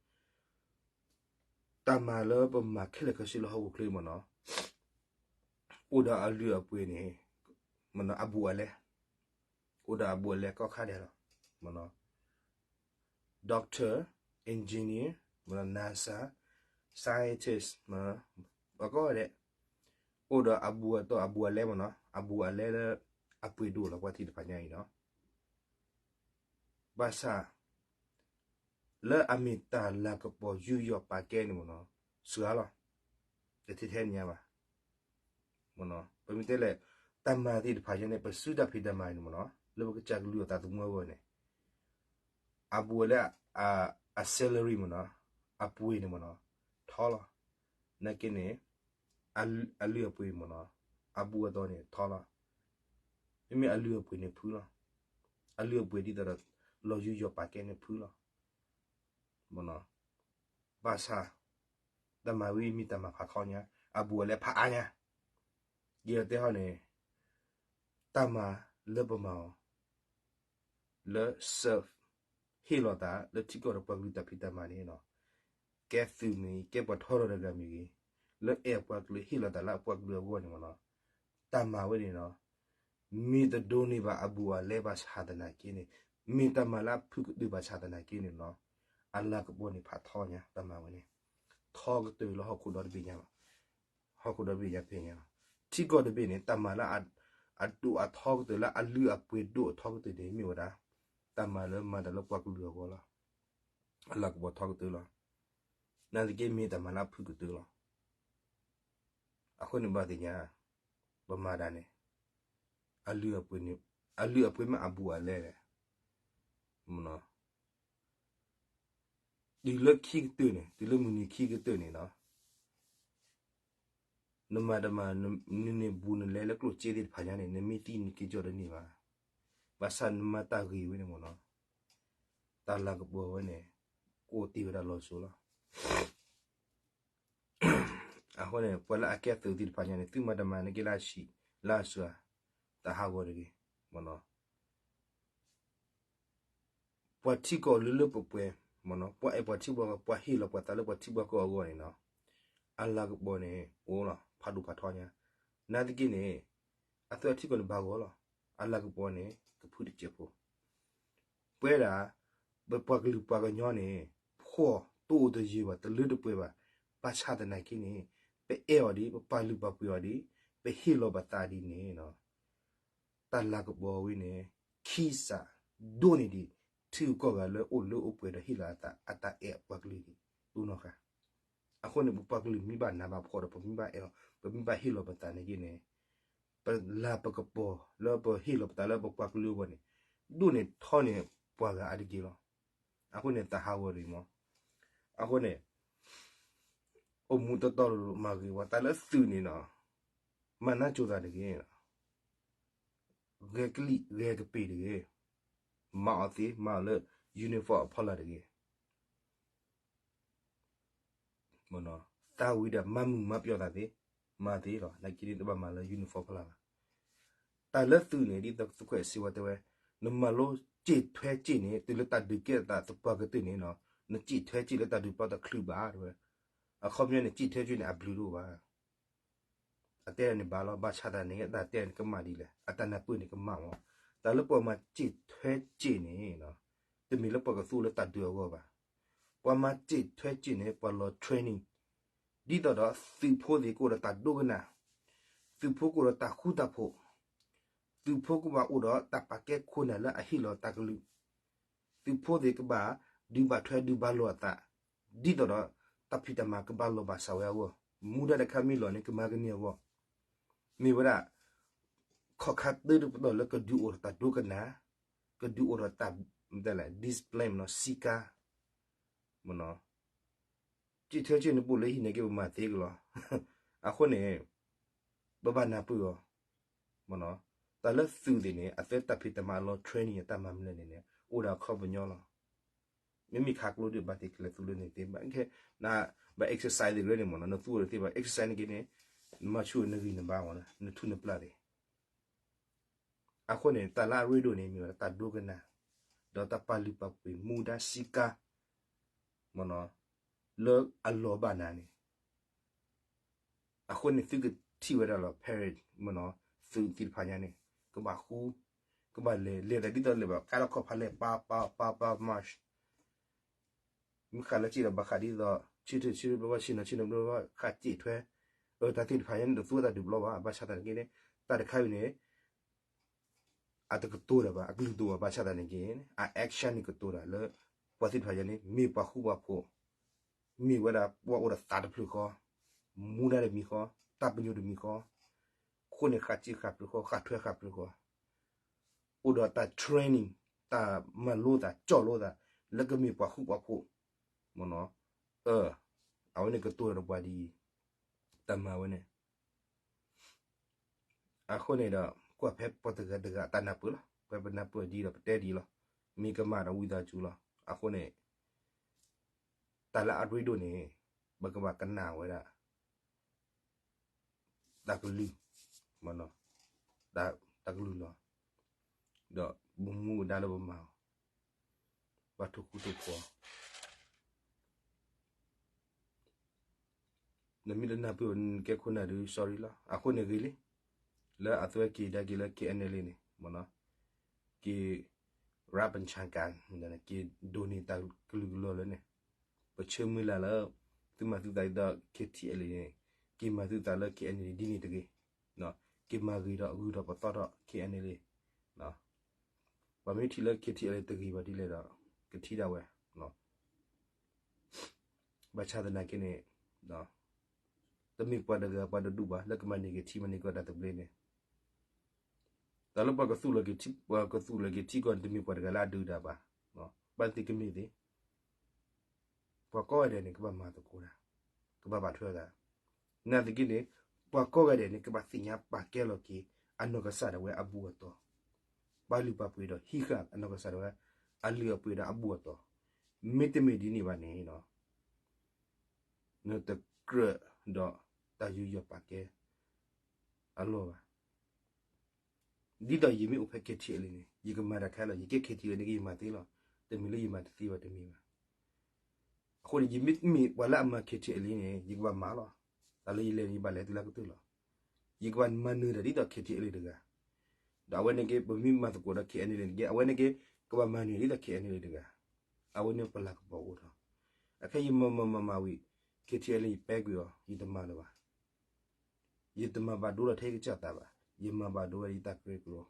တၢ်မၤလၢပမၤခဲလၢာ်ခဲဆ့လၢဟီၣ်ခိၣ်ချၢမ့ၢ်နီၤ, အိၣ်ဒီးအလုၢ်အပှ့ၤန့ၣ် မ့ၢ်နီၤ အဘူးအလဲ, အိၣ်ဒီးအဘူးအလဲကီၢ်ခါဒဲးလီၤ. မ့ၢ်နီၤ doctor, engineer, မ့ၢ်နီၤ NASA, scientist, မ့ၢ်နီၤ အကီၢ်ဒဲး, အိၣ်ဒီးအဘူးအတီၢ်အဘူးအလဲမ့ၢ်နီၤ, အဘူးအလဲလၢအပှ့ၤဒိၣ်လီၤ ပှၤထံၣ်တဖၣ်ညါအံၤနီၤ. ဘၣ်ဆၣ် လၢအမ့ၢ်တၢ်လၤကပီၤယူးယီၣ်ပာ်ကဲန့ၣ်မ့ၢ်နီၤ, စှၤလီၤ, တထဲထဲန့ၣ်ညါဘၣ်. မ့ၢ်နီၤ ပမ့ၢ်တဲလဲၣ် တၢ်မၤသ့ၣ်တဖၣ်ညါန့ၣ် ပစုတၢ်ဖံးတၢ်မၤန့ၣ်မ့ၢ်နီၤ လၢပကစၢ်ကလုၢ်အသးသမူအဂီၢ်န့ၣ် အဘူးအလဲ အ salary မ့ၢ်နီၤ အပှ့ၤန့ၣ်မ့ၢ်နီၤ ထီလီၤ. နာ်က့န့ၣ် အလုၢ်အပှ့ၤမ့ၢ်နီၤ အဘူးအတီၢ်န့ၣ်ထီလီၤ. မ့မ့ၢ်အလုၢ်အပှ့ၤန့ၣ်ဖုလီၤ. အလုၢ်အပှ့ၤဒ်သိးဒီး လီၤယူးယီၣ်ပာ်ကဲန့ၣ်ဖုလီၤ. မ့ၢ်နီၤ ဘၣ်ဆၣ် တၢ်မၤဝဲမ့ၢ်တၢ်မၤဖးထီညါ အဘူးအလဲဖးအါညါ ယဲဒၣ်တဲဟီန့ၣ် တၢ်မၤလၢပမၤအီၤ လၢ serve ဟ့ၣ်လီၤတၢ်လၢထံကီၢ်ဒီးပှၤကလုာ်တၢ်ဖံးတၢ်မၤန့ၣ်နီၤ ကဲသုးမ့ၢ်ဂ့ၤ ကဲပှၤထီထီၣ်တဂၤမ့ၢ်ဂ့ၤ လၢအဲၣ်ပှၤကလုာ်ဟ့ၣ်လီၤတၢ်လၢအပှၤကလုာ်အဂီၢ်န့ၣ်မ့ၢ်နီၤ တၢ်မၤဝဲန့ၣ်နီၤ မ့ၢ်တဒိးန့ၢ်ဘၣ်အဘူးအလဲဘၣ်ဆၣ်သနာ်က့န့ၣ် မ့ၢ်တၢ်မၤလၢအဖုၣ်ကတၢၢ်ဘၣ်ဆၣ်သနာ်က့န့ၣ်နီၤ အလၤကပီၤန့ၣ်ဖးထီညါ တၢ်မၤဝဲန့ၣ် ထီကတၢၢ်လၢဟီၣ်ခိၣ်ဒီတဘ့ၣ်ညါလီၤ. ဟီၣ်ခိၣ်ဒီတဘ့ၣ်ညါဖဲညါလီၤ. ထံကီၢ်တဘ့ၣ်န့ၣ် တၢ်မၤလၢအဒိၣ်အထီကတၢၢ်လၢအလုၢ်အပှ့ၤဒိၣ်အထီကတၢၢ်န့ၣ် မ့ၢ်ဝဲဒၣ် တၢ်မၤလၢမၤတၢ်လၢပှၤကလုာ်အဂီၢ်လီၤ. အလၤကပီၤထီကတၢၢ်လီၤ. နာ်သက့မ့ၢ်တၢ်မၤလၢအဖုၣ်ကတၢၢ်လီၤ. အဃိန့ၣ်ဘၣ်သ့ၣ်ညါ ပမၤတၢ်န့ၣ် အလုၢ်အပှ့ၤန့ၣ် အလုၢ်အပှ့ၤမ့ၢ်အဘူးအလဲလဲၣ် မ့ၢ်နီၤ တုၤလၢခံကတၢၢ်န့ၣ် တုၤလၢမုၢ်နံၤခံကတၢၢ်န့ၣ်နီၤ နမၤတမၤ နန့ၢ်ဘူးနလဲလၢကျိၣ်စ့သ့ၣ်တဖၣ်ညါန့ၣ် နမ့ၢ်သံနက့ၤကီၤတန့ၢ်ဘၣ်. ဘၣ်ဆၣ်နမၤတၢ်ဂ့ၤဝဲန့ၣ်မ့ၢ်နီၤ တၢ်လၤကပီၤဝဲန့ၣ် ကအိၣ်တ့ၢ်ဝဲဒၣ်လီၤစိၤလီၤ. အဃိန့ၣ် ပှၤလၢအကဲသုးသ့ၣ်တဖၣ်ညါန့ၣ် သုမၤတမၤနက့ၤလၢအဆံးလၢအစှၤ တၢ်ဟးဂီၤတဂ့ၤ မ့ၢ်နီၤ ပှၤထံကီၢ်လၢလၢပှဲၤပှဲၤ မ့ၢ်နီၤ ပှၤအဲၣ်ပှၤထံပှၤကီၢ် ပှၤဟ့ၣ်လီၤပှၤသးလၢပှၤထံပှၤကီၢ်အဂီၢ်န့ၣ်နီၤ အလၤကပီၤန့ၣ် အိၣ်လီၤ ဖးဒိၣ်ဖးထီညါ နာ်သက့န့ၣ် အသုးအထံကီၢ်န့ၣ်ဘၣ်ဂီၢ်လီၤ. အလၤကပီၤန့ၣ် ကဖုတစဲးဖိ ပဝဲဒၣ် ပပှၤကလုာ်ပှၤကညီန့ၣ် ဖှီၣ်တအိၣ်တယၢၤဘၣ် တလၢတပှဲၤဘၣ် ဘၣ်ဆၣ်သနာ်က့န့ၣ် ပအဲၣ်အီၤဒံး ပပာ်လုၢ်ပာ်ပှ့ၤအီၤဒံး ပဟ့ၣ်လီၤပသးဒ်န့ၣ် တၢ်လၤကပီၤဝဲန့ၣ် ခံစးဒိၣ်န့ၢ်ဒံး ထံဂုၤကီၢ်ဂၤလၢအိၣ်လၢအိၣ်ပှဲၤဒီးဟ့ၣ်လီၤအသး အတၢ်အဲၣ်ပှၤကလုာ်ဒံး တိၢ်နီၣ်ဃာ် အဃိန့ၣ် ပပှၤကလုာ်မ့ၢ်ဘၣ်နးဘၣ်ဖှီၣ်ဒီး ပမ့ၢ်ဘၣ်အဲၣ်အီၤ ပမ့ၢ်ဘၣ်ဟ့ၣ်လီၤပသးန့ၣ်က့န့ၣ် ပလၤပကပီၤလၢပဟ့ၣ်လီၤပသးလၢပပှၤကလုာ်အဂီၢ်န့ၣ် ဒိၣ်န့ၢ်ထီန့ၢ်ပှၤဂၤအါတက့ၢ်လီၤ. အဃိန့ၣ် တၢ်ဟးဂီၤတဂ့ၤမး အဃိန့ၣ် အိၣ်မူတီတီလိၤလိၤမၤဂ့ၤဝဲ တၢ်လၢသုးန့ၣ်နီၤ မၤနၢ်ကၠိသးတဂ့ၤ, ဂဲၤကလံၣ်ဂဲၤကပ့ၤတဂ့ၤ, မၤအီၤသ့ မၤအီၤလၢ uniform အဖီလာ်တဂ့ၤ. သးဝံၤဒီးမၤမုာ်မၤပျီၣ်သးသ့, မၤသ့လီၤ. နာ်က့န့ၣ်တဘၣ်မၤလၢ uniform ဖီလာ်ဘၣ်. တၢ်လၢသုးန့ၣ် ဒ်သိးသုးခွဲးစံးဝဲတဲဝဲ, နမၤလိစ့ၣ်ထွဲစ့ၣ်န့ၣ် တုၤလၢတၢ်ဒုးကဲထီၣ်သးသပှၢ်ကတၢၢ်န့ၣ်နီၤ, နစ့ၣ်ထွဲစ့ၣ်လၢတၢ်ဒုးပျီတချုးဘၣ်တဲဝဲ. အခီပညီန့ၣ် စ့ၣ်ထွဲစ့ၣ်န့ၣ် အဘျုးတအိၣ်ဘၣ်. အတဲန့ၣ်ဘၣ်လီၤ, ဘၣ်ဆၣ်သနာ်က့ အတၢ်တဲန့ၣ်ကမၣ်ဒ်လဲၣ်, အတၢ်နၢ်ပၢၢ်န့ၣ်ကမၣ်မး. တၢ်လၢပှၤမၤစ့ၣ်ထွဲစ့ၣ်န့ၣ် တမ့ၢ်လၢပှၤကသူလၢတၢ်ဒုးအဂီၢ်ဘၣ်. ပှၤမၤစံးထွဲစံးန့ၣ် ပှၤလီၤ training ဒ်သိးဒီးသုးဖိသ့ၣ်ကအိၣ်ဒီးတၢ်ဒိကနၣ်, သုးဖိကအိၣ်ဒီးတၢ်ဃူတၢ်ဖိး, သုးဖိကဘၣ်အိၣ်ဒီးတၢ်ပာ်ကဲခိၣ်နၢ်လၢအဟ့ၣ်လီၤတၢ်ကလုၢ်, သုးဖိသ့ၣ်ကဘၣ်ဒုးဘၣ်ထွဲဒုးဘၣ်လိာ်အသး, ဒ်သိးဒီးတၢ်ဖံးတၢ်မၤကဘၣ်လိာ်ဘၣ်စးဝဲအဂီၢ်, မူဒါတခါမ့ၢ်လီၤန့ၣ် ကမၤကန့ၢ်အဂီၢ်, မ့ၢ်ဝဲဒၣ် ခီၣ်ခါသၢတပတီၢ်လၢကဒုးအိၣ်ဒီးတၢ်ဒိကနၣ်, ကဒုးအိၣ်ဒီးတၢ် discipline မနီၤ စည်းကမ်း မနီၤ, စံးထွဲစံးန့ၣ် ပအိၣ်လၢဟံၣ်န့ၣ်က့ ပမၤသ့ကလီၤ. အဃိန့ၣ် ပဘၣ်နၢ်ပၢၢ်အီၤ, မနီၤ, တၢ်လၢသုးသ့ၣ်န့ၣ် အသုတၢ်ဖံးတၢ်မၤအလီၢ် training အတၢ်မၤမနုၤန့ၣ်န့ၣ် အိၣ်ဒီးအခီပညီလီၤ. မ့မ့ၢ်ခးကျိဒ်ဘၣ်သ့ၣ်ကလဲၤသူလၢန့ၣ်သ့ဘၣ်, နဘၣ် exercise သ့ၣ်တဖၣ်န့ၣ် မနီၤ, နသူအိၣ်ဒီးသ့ဘၣ် exercise န့ၣ်က့န့ၣ် နမၤဆူၣ်နဂံၢ်နဘါမနီၤ, နထူၣ်နပျၢ်သ့ၣ် အဃိန့ၣ် တၢ်လၢအရ့ဒိၣ်န့ၣ် မ့ၢ်ဝဲဒၣ်တၢ်ဒိကနၣ်, ဒီးတၢ်ပာ်လုၢ်ပာ်ပှ့ၤမူဒါစည်းကမ်း, မနီၤ, လၢအလီၤဘၣ်နၤန့ၣ်, အဃိန့ၣ် သုကထံၣ်ဝဲဒၣ်လီၤ parade မနီၤ, သုးသ့ၣ်တဖၣ်ညါန့ၣ် ကဘၣ်ဃူ, ကဘၣ်လဲၤ လဲၤသးဒ်သိးလဲၤဘၣ် ကါထီၣ်ခီၣ်ဖးလဲၣ် ပၤပၤပၤပၤ march မ့ၢ်ဃးလၢစံၣ်ဒီးဘၣ်ဃးဒ်သိး ဆ့ထၢၣ်ဆ့ထၢၣ်ဘျီဘျီ ဆ့ၣ်နီၤဆ့ၣ်နီၤဘျီဘျီ ဃးစံးထွဲ, တၢ်သ့ၣ်တဖၣ်ညါန့ၣ် တသူဝဲတၢ်ဒုးဘျီဘၣ်, ဘၣ်ဆၣ်သနာ်က့န့ၣ် တၢ်တခါအံၤန့ၣ် အတကတိၤတၢ်ဘၣ်, အကလုၢ်တိၤဘၣ်, ဘၣ်ဆၣ်သနာ်က့ အ action န့ၣ်ကတိၤတၢ်လၢ ပှၤသ့ၣ်တဖၣ်ညါန့ၣ် မ့ၢ်ပှၤဃူပှၤဖိး, မ့ၢ်ဝဲဒၣ်ပှၤအိၣ်ဒီးသးတဖျၢၣ်ဃီ, မူဒါတမံၤဃီ, တၢ်ပညိၣ်တမံၤဃီ, အဃိန့ၣ် ဃးစံးဃးပြၢဃီ, ဃးထွဲဃးပြၢဃီ အိၣ်ဒီးတၢ် training တၢ်မၤလိသး ကၠီၣ်လိသး လၢကမ့ၢ်ပှၤဃူပှၤဖိး, မနီၤ, အဝဲန့ၣ်ကတိၤဒီးပှၤဒ်အံၤ, တၢ်မၤဝဲန့ၣ် အဃိန့ၣ်ဒီး ကွၢ်ဖဲပှၤတဂၤတဂၤအတၢ်နၢ်ပၢၢ်လီၤ, ပှၤပနၢ်ပၢၢ်ဒ်ဒီးပတဲဒ်အံၤလီၤ, မ့ၢ်ကမၣ်ဒီးဝံသးစူၤလီၤ, အဃိန့ၣ် တၢ်လၢအရ့ဒိၣ်န့ၣ် ပကဘၣ်ကနၣ်ဝဲဒၣ် တၢ်ကလုၢ်, တၢ်ကလုၢ်လီၤ, ဒီးပမူပဒါလၢပမၤအီၤ, ပှၤထိၣ်ဃူထိၣ်ဖိး, နမ့ၢ်တနၢ်ပၢၢ် နကဲခိၣ်နၢ်ဒုး sorry လီၤ, အဃိန့ၣ်ဂ့ၤလံ, လၢအသွဲက့ၤဒါက့ၤလၢ KNLA န့ၣ် မနီၤ, က့ၤ ရးပၣ်ဆၣ်ကၣ် က့ၤဒိးန့ၢ်တၢ်ကလုၢ်ကလီၢ်လၢန့ၣ်, ပဆၢမုၢ်လၢ်လၢ သုမၤသုသးဒ်သိး KTLA န့ၣ်, က့ၤမၤသုသးလၢ KNLA ဒ်န့ၣ်တဂ့ၤ, က့ၤမၤဂ့ၤဒီးဂုာ်ဒီးပသီထီၣ် KNLA, ပှၤမ့ၢ်ထံၣ်လၢ KTLA တဂ့ၤဘၣ်ဒ်လဲၣ်ဒီး ကထံၣ်ဒၣ်ဝဲ, ဘၣ်ဆၣ်သနာ်က့န့ၣ် တမ့ၢ်ပှၤတဂၤပှၤတဒူၣ်ဘၣ် လၢကမၤန့ၢ်က့ၤထံ မၤန့ၢ်က့ၤတၢ်သဘျ့န့ၣ်, တၢ်လၢပှၤကသူၣ်လီၤက့ၤထံ, ပှၤကသူၣ်လီၤက့ၤထံကီၢ်န့ၣ် တမ့ၢ်ပှၤတဂၤလၢအဒုးတၢ်ဘၣ်, ဘၣ်သ့ၣ်ကမ့ၢ်သ့ၣ်, ပှၤကိးဂၤဒဲးန့ၣ် ကဘၣ်မၤသကိးတၢ်, ကဘၣ်ဘၣ်ထွဲသး, နာ်သက့န့ၣ် ပှၤကိးဂၤဒဲးန့ၣ် ကဘၣ်သ့ၣ်ညါပာ်ကဲလီၤက့ၤ အနီၢ်ကစၢ်ဒၣ်ဝဲအဘူၣ်အတီၤ, ပာ်လုၢ်ပာ်ပှ့ၤဒီးဟံးဃာ်အနီၢ်ကစၢ်ဒၣ်ဝဲ အလုၢ်အပှ့ၤဒီးအဘူၣ်အတီၤ, မ့တမ့ၢ်ဒ်န့ၣ်ဘၣ်န့ၣ် နတကြၢးဒီးတၢ်ယူးယီၣ်ပာ်ကဲအလီၢ်ဘၣ်. ဒ်သိးယမ့ၢ်အိၣ်ဖဲ KTLA န့ၣ် ယကမၤတၢ်ခဲလၢာ်, ယကဲ KTLA န့ၣ်က့ ယမၤသ့လီၤ. တမ့ၢ်လၢယမၤတသ့ဘၣ် တမ့ၢ်ဘၣ်. အဃိန့ၣ် ယမ့ၢ်မ့ၢ်ပှၤလၢအမၤ KTLA န့ၣ် ယကဘၣ်မၤလီၤ. တၢ်လၢယလဲၤန့ၣ် ယဘၣ်လဲၤတုၤလၢကတၢၢ်လီၤ. ယကဘၣ်မၤနၢၤတၢ်ဒ်သိး KTLA တဂၤ ဒီးအဝဲန့ၣ်က့ ပမ့ၢ်မၤသကိးဒီး KNLA န့ၣ်က့ အဝဲန့ၣ်က့ ကဘၣ်မၤနၢၤဒ်သိး KNLA တဂၤ, အဝဲန့ၣ်ပလၤကပီၤအိၣ်ထီၣ်. အခဲယမၤမၤမၤမၤဝံၤ KTLA ယပဲကွံာ်အီၤ ယတမၤလၢၤဘၣ်. ယတမၤဘၣ်ဒိလီၤထဲယကစၢ်သးဘၣ်, ယမၤဘၣ်ဒိဝဲယတၢ်ကရၢကရိ.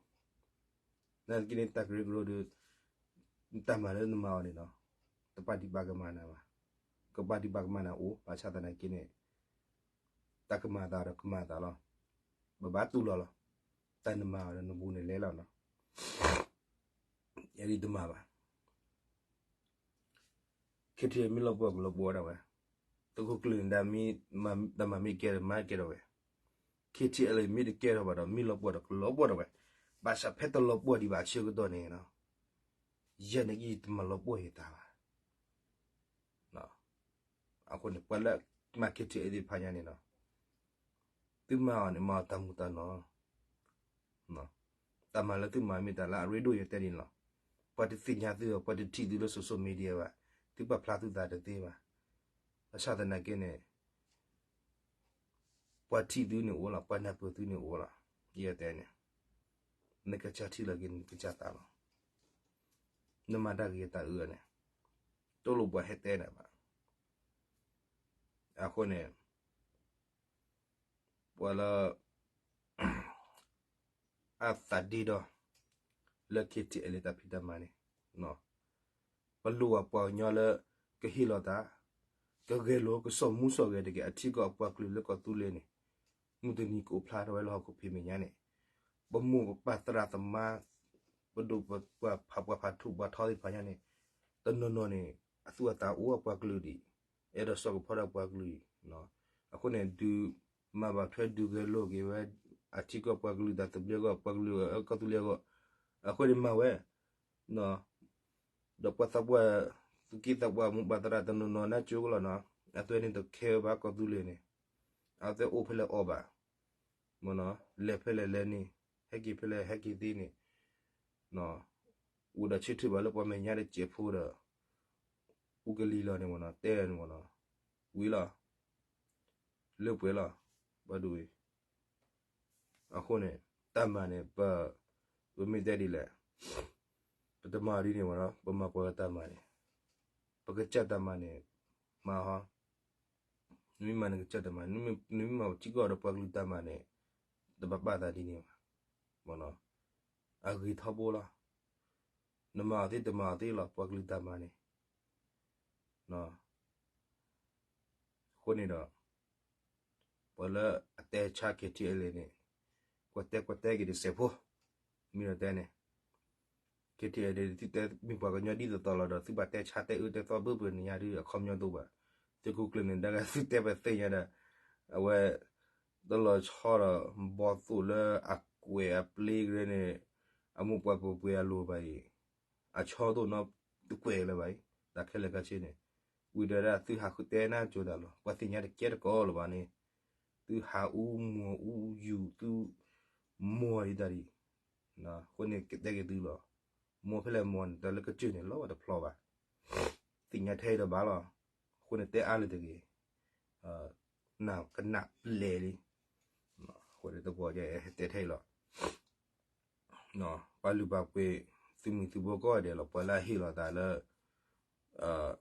နာ်သက့န့ၣ် တၢ်ကရၢကရိဒီး တၢ်မၤလၢနမၤအီၤန့ၣ်နီၤ, တပာ်ဒံးပာ်ကမၣ်နၤဘၣ်. ကပာ်ဒံးပာ်ကမၣ်နၤအိၣ်, ဘၣ်ဆၣ်သနာ်က့န့ၣ် တၢ်ကမၤသးဒီးကမၤသးလီၤ. ပဘၣ်တူၢ်လိာ်လီၤ. တၢ်နမၤအီၤဒီးနဘူးနလဲလီၤနီၤ. ယဒ်တမၤဘၣ်. KTLA မ့ၢ်လီၤပှီၢ်ကလီၤပှီၢ်ဒၣ်ဝဲ, သုးခိၣ်ကျၢၢ်န့ၣ် တၢ်မၤမ့ၢ်ကဲဒီးမၤကဲဒီးဝဲ, KTLA မ့ၢ်တကဲထီၣ်ဘၣ်ဒီး မ့ၢ်လီၤပှီၢ်ဒီးကလီၤပှီၢ်ဒၣ်ဝဲ, ဘၣ်ဆၣ်ဖဲတလီၤပှီၢ်ဒံးဘၣ်အဆၢကတီၢ်န့ၣ်နီၤ, ယဲန့ၣ်က့ယတမၤလီၤပှီၢ်ယသးဘၣ်. အဃိန့ၣ် ပှၤလၢမၤ KTLA သ့ၣ်တဖၣ်ညါန့ၣ်နီၤ, သုမၤအီၤန့ၣ် မၤအီၤတၢ်မူးတၢ်နီၢ် တၢ်မၤလၢသုမၤမ့ၢ်တၢ်လၢအရ့ဒိၣ်ယတဲန့ၣ်လီၤ. ပှၤတသ့ၣ်ညါသု, ပှၤတထံၣ်သုလၢ social media ဘၣ်, သုပာ်ဖျါသုသးတသ့ဘၣ်. ဘၣ်ဆၣ်သနာ်က့န့ၣ် ပှၤထံၣ်သုန့ၣ်အိၣ်လီၤ, ပှၤနၢ်ပၢၢ်သုန့ၣ်အိၣ်လီၤ. ယတဲန့ၣ် နကစၢ်ထံၣ်လီၤက့ၤနကစၢ်သးလီၤ. နမၤတၢ်ဂ့ၤတၢ်အၢန့ၣ် တလိၣ်ပှၤဟဲတဲနၤဘၣ်. အဃိန့ၣ် ပှၤလၢ အသးဒ့ဒီ လၢ KTLA တၢ်ဖံးတၢ်မၤန့ၣ် ပလိၣ်ဘၣ်ပှၤကညီလၢ ကဟ့ၣ်လီၤသး, ကဂဲၤလိာ် ကစီၣ်မူစီၣ်ဂဲၤတက့ၢ် အထံကီၢ်အပှၤကလုာ်လၢကီၢ်သူလ့ၤန့ၣ် မုၢ်တနံၤကအိၣ်ဖျါထီၣ်ဝဲလၢဟီၣ်ခိၣ်ဖံးမဲာ်ညါန့ၣ် ပမိၢ်ပပၢ်သရၣ်သမါ ပဒိၣ်ပပှၢ်ဖးပှၤဖးထူးပှၤထီသ့ၣ်တဖၣ်ညါန့ၣ် တနီၤနီၤန့ၣ် အသူၣ်အသးအိၣ်အပှၤကလုာ်ဒံး အဲၣ်ဒိးစိာ်ကဖီဒီးပှၤကလုာ်အံၤ အဃိန့ၣ် ဒုးမၤဘၣ်ထွဲဒုးဂဲၤလိာ်က့ၤဝဲ အထံကီၢ်ပှၤကလုာ်တၢ်သဘျ့အဂီၢ် ပှၤကလုာ်အကီၢ်သူလ့ၤအဂီၢ် အဃိန့ၣ်မၤဝဲ ဒီးပှၤသးပှၢ် သူၣ်က့သးပှၢ်မိၢ်ပၢ်သရၣ်တနီၤနီၤနါကၠိကလီၤနီၤ အသွဲန့ၣ်တခဲဝဲဘၣ်ကီၢ်သူလ့ၤန့ၣ် အသွဲအိၣ်ဖဲလဲၣ်အီၣ်ဘၣ် မ့ၢ်နီၤ လဲၤဖဲလဲၣ်လဲၤန့ၣ် ဟဲက့ၤဖဲလဲၣ်ဟဲက့ၤသ့န့ၣ် အိၣ်ဒီးဆၢထၢၣ်ဘၣ်လၢပှၤမဲာ်ညါတစဲးဖိဒီး အူကလံၤလီၤန့ၣ်မ့ၢ်နီၤ တဲန့ၣ်မ့ၢ်နီၤ ဝံၤလီၤ လၢပှဲၤလီၤ ဘၣ်ဒိဝံၤ အဃိန့ၣ် တၢ်မၤန့ၣ် ပ ပမ့ၢ်တဲဒ်လဲၣ် ပတမၤဒ်န့ၣ်မ့ၢ်နီၤ ပမၤပှၤတၢ်မၤန့ၣ် ပကစၢ်တၢ်မၤန့ၣ် မၤဟီ နမ့ၢ်မၤနကစၢ်တၢ်မၤ နမ့ၢ်မၤပထံကီၢ်ဒီးပှၤကလုာ်တၢ်မၤန့ၣ် တဘၣ်ပာ်သးဒ်န့ၣ်ဘၣ် မ့ၢ်နီၤ အဂ့ၤထီဘိလီၤ နမၤအီၤသ့တမၤအီၤသ့လီၤ ပှၤကလုာ်တၢ်မၤန့ၣ် အဃိန့ၣ်ဒီး ပှၤလၢအတဲဆါ KTLA န့ၣ် ကွၢ်တဲကွၢ်တဲက့ၤတစဲးဖိ မ့ၢ်ဒီးတဲန့ၣ် KTLA န့ၣ် သုတဲမ့ၢ်ပှၤကညီဒ်သိးသိးလီၤဒီး သုဘၣ်တဲဆါတဲအၢတဲသီဘၢပှဲၤနံၤညါဒ်အခီပညီတအိၣ်ဘၣ် သုးခိၣ်ကျၢၢ်န့ၣ် ဒၣ်ဂၤသုတဲပသ့ၣ်ညါဒီး အဝဲ တလီၤဆီဒီး ဘီသိၣ်လၢအကွဲးအပျ့ကရဲန့ၣ် အမိၢ်ပှၢ်ပှဲၤပှဲၤအလိၤဘၣ်အံၤ အဆီတအိၣ်နီတကွဲးလၢၤဘၣ်အံၤ တၢ်ခဲလၢာ်ခဲဆ့န့ၣ် ဝံၤဒီးဒၣ်သုဟးဃုတဲနၢ်ကၠိတၢ်လီၤ ပှၤသ့ၣ်ညါတကဲတကိးလၢၤဘၣ်န့ၣ် သုဟးအူမီၤအူယူၤ သုမီၤဒ်တၢ်ဒ် အဃိန့ၣ်ကတဲက့ၤသုလီၤ မီၤဖဲလဲၣ်မီၤန့ၣ် တၢ်လၢကစၢၢ်န့ၣ် လီၤဝဲတဖျီဘၣ် သ့ၣ်ညါထဲအံၤဒီးဘၣ်လီၤ အဃိန့ၣ်တဲအါလၢၤတဂ့ၤ နၢ်ကနၣ်ပျဲၢ်လံ အဃိန့ၣ်တဘျီကတဲထဲအံၤလီၤ ပှၤလုၢ်ပှၤပှ့ၤ သုးမုၢ်သုးဘိကိးဂၤဒဲးလီၤ ပှၤလၢအဟ့ၣ်လီၤသးလၢ ထံကီၢ်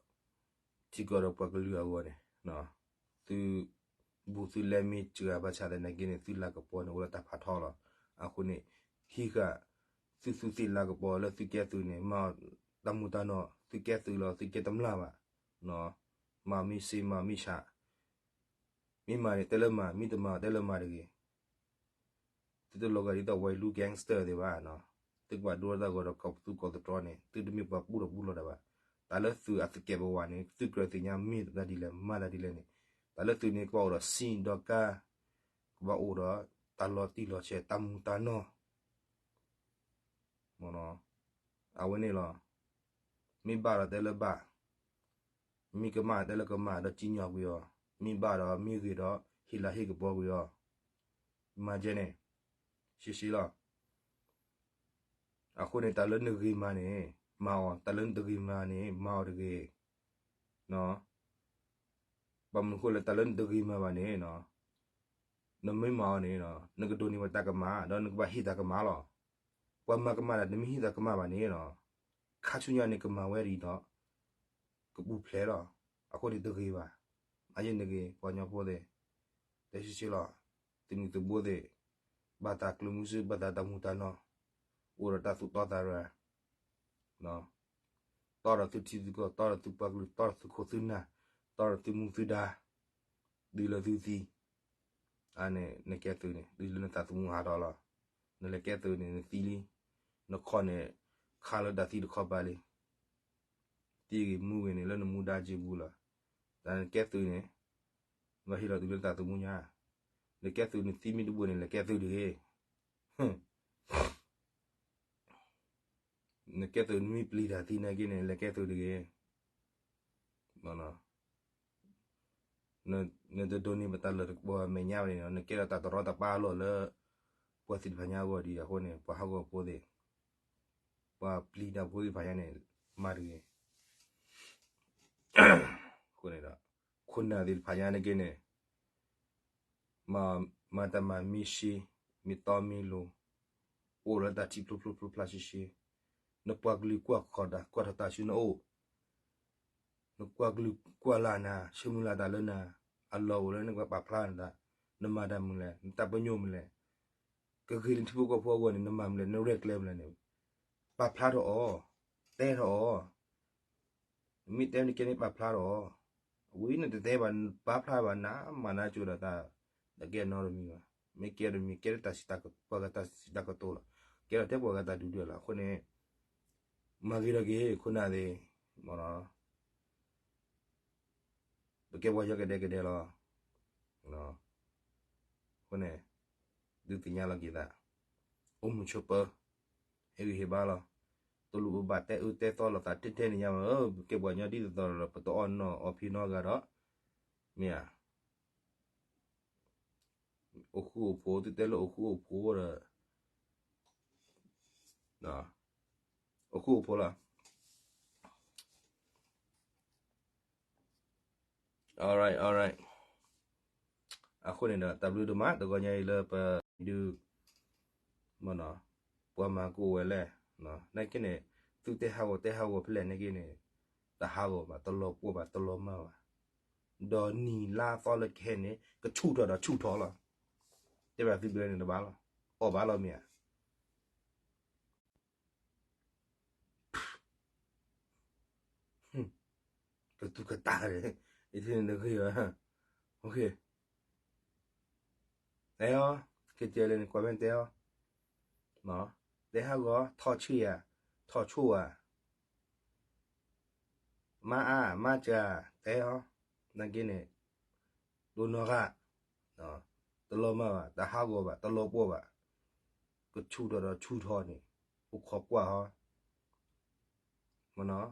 ဒီးပှၤကလုာ်အဂီၢ်န့ၣ် သု ဘူးသုလဲမ့ၢ်စှၤဘၣ်ဆၣ်သနာ်က့န့ၣ် သုလၤကပီၤန့ၣ် အိၣ်လၢတၢ်ဖးထီလီၤ. အဃိန့ၣ် ဟံးဃာ် သုသူသ့ၣ်လၤကပီၤလၢသုကဲသုးန့ၣ် မၤတၢ်မူးတၢ်နီၢ် သုကဲသုးလီၤ သုကဲတမျၢ်ဘၣ်. မၤမ့ၢ်စ့မၤမ့ၢ်ဆှး မ့ၢ်မၤန့ၣ် တဲလၢမၤ မ့ၢ်တမၤ တဲလၢမၤတဂ့ၤ. သုတလီၤဂာ်ဒ်သိးဝဲလူ gangster သ့ၣ်ဘၣ်. သုကဘၣ်ဒိတၢ်ဂီၤဒီးကီၢ်ပသူကီၢ်သတြီန့ၣ် သုတမ့ၢ်ပှၤပူထီၣ်ပူလီၤတၢ်ဘၣ်. တၢ်လၢသုးအသကဲးပဝးန့ၣ် သုကြၢးသ့ၣ်ညါမ့ၢ်တၢ်ဒ်လဲၣ် မၤတၢ်ဒ်လဲၣ်န့ၣ် တၢ်လၢသုးန့ၣ် ကဘၣ်အိၣ်ဒီးစံၣ်ဒီးကါ ကဘၣ်အိၣ်ဒီးတၢ်လီၤတံၢ်လီၤဆဲး တၢ်မူးတၢ်နီၢ် အဝဲန့ၣ်လီၤ. မ့ၢ်ဘၣ်ဒီးတဲလၢဘၣ်, မ့ၢ်ကမၣ်တဲလၢကမၣ်ဒီးစံၣ်ညီၣ်ကွံာ်အီၤ, မ့ၢ်ဘၣ်ဒီးမ့ၢ်ဂ့ၤဒီး ဟ့ၣ်လၤဟ့ၣ်ကပီၤကွံာ်အီၤ, မၤကဲန့ၣ် ရှဲရှဲလီၤ. အဃိန့ၣ် တၢ်လၢနဂ့ၤမၤန့ၣ် မၤအီၤ, တၢ်လၢနတဂ့ၤမၤန့ၣ် မၤအီၤတဂ့ၤ. ဘၣ်မနုၤဃိလၢတၢ်လၢနတဂ့ၤမၤဘၣ်န့ၣ် နမ့ၢ်မၤအီၤန့ၣ် နကဒိးန့ၢ်ဝဲတၢ်ကမၣ် ဒီးနကဘၣ်ဟ့ၣ်တၢ်ကမၣ်လီၤ. ပှၤမၤကမၣ်ဒီး နမ့ၢ်ဟ့ၣ်တၢ်ကမၣ်ဘၣ်န့ၣ် ခါဆူညါန့ၣ် ကမၤဝဲဒ်ဒီး ကပူၤဖျဲးလီၤ. အဃိန့ၣ်တဂ့ၤဘၣ်. အယဲၢ်နဂ့ၤ ပှၤကညီဖိသ့ၣ်, တဲဆံးဆံးလီၤ. သုးမုၢ်သုးဘိသ့ၣ်, ဘၣ်တၢ်ကျၢၤမုဆူ ဘၣ်တၢ်တၢ်မူးတၢ်နီၢ်, အိၣ်ဒီးတၢ်သူၣ်တီသးရၤ တီဒီးသုထံသုကီၢ် တီဒီးသုပှၤကလုာ် တီဒီးသုခိၣ်သုနၢ် တီဒီးသုမူသုဒါ တုၤလၢသုသံ. အန့ၣ် နကဲသုးန့ၣ် တုၤလၢနသးသမူဟးထီၣ်လီၤ. နလဲၤကဲသုးန့ၣ် နသံလံ. နခီၣ်န့ၣ် ခါလၢတၢ်သံတခီပၤလံ. သံဂ့ၤမူဂ့ၤန့ၣ် လၢနမူဒါက့ပူၤလီၤ. တၢ်နကဲသုးန့ၣ် ဘၣ်ဟ့ၣ်လီၤတုၤလၢနသးသမူညါ. နကဲသုးနသံမ့ၢ်တဘိန့ၣ် လဲၤကဲသုးတဂ့ၤ. နကဲသုးနမ့ၢ်ပျံၤတၢ်သံနာ်က့န့ၣ် လဲၤကဲသုးတဂ့ၤ. နတဒိးန့ၢ်ပတၢ်လၢာ်တကပီၤမဲာ်ညါဘၣ်န့ၣ် နကဲဒီးတၢ်တရီတပါလီၤလၢ ပှၤသ့ၣ်တဖၣ်ညါအဂီၢ်ဒ်အဃိန့ၣ် ပှၤဟးဂီၤဖိသ့ၣ် ပှၤပျံၤတၢ်ဖိသ့ၣ်တဖၣ်ညါန့ၣ် မၤတဂ့ၤ. အဃိန့ၣ်ဒီး ခိၣ်နၢ်သ့ၣ်တဖၣ်ညါနာ်က့န့ၣ် မၤတၢ်မၤမ့ၢ်ရှဲ မ့ၢ်တီမ့ၢ်လိၤ အိၣ်လၢတၢ်ထံၣ်ဖျိဖျိဖျိဖျါရှဲရှဲ နပှၤကလုာ်ကွၢ်ဃီၤတၢ် ကွၢ်ထီၣ်တၢ်ဆူနအိၣ် နကွၢ်ကလုၢ်ကွၢ်လၢ်နၤ ဆၢမုၢ်လၢ်တၢ်လၢနၤ, အလီၢ်အိၣ်လၢနကပာ်ဖျါနသး, နမၤတၢ်မနုၤလဲၣ်, နတၢ်ပညိၣ်မနုၤလဲၣ်, ကဂ့ၤလၢထံဖိကီၢ်ဖိအဂီၢ်န့ၣ် နမၤမနုၤလဲၣ်, နရဲၣ်ကျဲၤမနုၤလဲၣ်န့ၣ်, ပာ်ဖျါထီၣ်အီၤ, တဲထီၣ်အီၤ, နမ့ၢ်တဲနကဲန့ၣ်ပာ်ဖျါထီၣ်အီၤ, အဝဲနတတဲဘၣ် ပာ်ဖျါဘၣ် နမၤနၤကၠိဒီးတၢ်, တကဲနီတမံၤဘၣ်, မ့ၢ်ကဲတမံၤ ကဲလၢတၢ်စံးတၢ်က ပှၤဂၤတၢ်စံးတၢ်ကတိၤလီၤ, ကဲထီၣ်ထဲပှၤဂၤတၢ်ဒုၣ်ဒွဲၣ်လီၤ, အဃိန့ၣ် မၤဂ့ၤထီၣ်က့ၤ ခိၣ်နၢ်သ့ၣ်, မ့ၢ်နီၤ ပကဲပှၤကညီကဒဲကဒဲလီၤ. အဃိန့ၣ် ဒုးသ့ၣ်ညါလီၤက့ၤသး, အိၣ်မုာ်ဆိးပၢၤ, ဟ့ၣ်ဂံၢ်ဟ့ၣ်ဘါလီၤ. တလိၣ်ဘၣ်တဲအၢတဲသီလိာ်သး တဲတဲန့ၣ်ညါဘၣ်, ပကဲပှၤကညီဒ်သိးသိးဒီး ပတအီၣ်နီၢ်အီၣ်ဖံနီတဂၤဒီး, မ့ၢ်ဧါ. အိၣ်ဃူအိၣ်ဖိး သုတဲလၢအိၣ်ဃူအိၣ်ဖိးဒီး, အိၣ်ဃူအိၣ်ဖိးလီၤ. Alright, alright. အဃိန့ၣ်ဒီး တၢ်ဘျုးဒိၣ်မး တဂီၤညါအံၤလၢပဒုး, ပှၤမၤကအိၣ်ဝဲလဲၣ်, နာ်က့န့ၣ်, သုတဲဟးဂီၤတဲဟးဂီၤဖဲလဲၣ်နာ်က့န့ၣ်, တဟးဂီၤဘၣ်, တလီၤပှီၢ်ဘၣ်, တလီၤမၢ်ဘၣ်, ဒီးနံၣ်လါသီလၢကဟဲန့ၣ် ကဆူၣ်ထီၣ်ဒီးဆူၣ်ထီၣ်လီၤ. တဲဘၣ်သုဘျီန့ၣ်တဘၣ်လီၤ, အီၣ်ဘၣ်လီၤမ့ၢ်ဧါ. ကသူၣ်ကတၢ်န့ၣ်, အံၤန့ၣ်နဂ့ၤဘၣ်, တဲအီၤ, ကဲတဲလၢနကွၢ်ဖဲတဲအီၤ, တဲဟးဂီၤ, ထီၣ်ဆံၣ်ဧါ, ထီၣ်ဆိၣ်ဧါ, မၤအါမၤစှၤ, တဲအီၤ, နာ်က့န့ၣ်, ဒိၣ်နီၢ်ဂၤ, တလီၤမၢ်ဘၣ်, တဟးဂီၤဘၣ်, တလီၤပှီၢ်ဘၣ်, ကဆူၣ်ထီၣ်ဒီးဆူၣ်ထီၣ်န့ၣ်, အိၣ်ခိးကွၢ်ဟီ, မ့ၢ်နီၤ,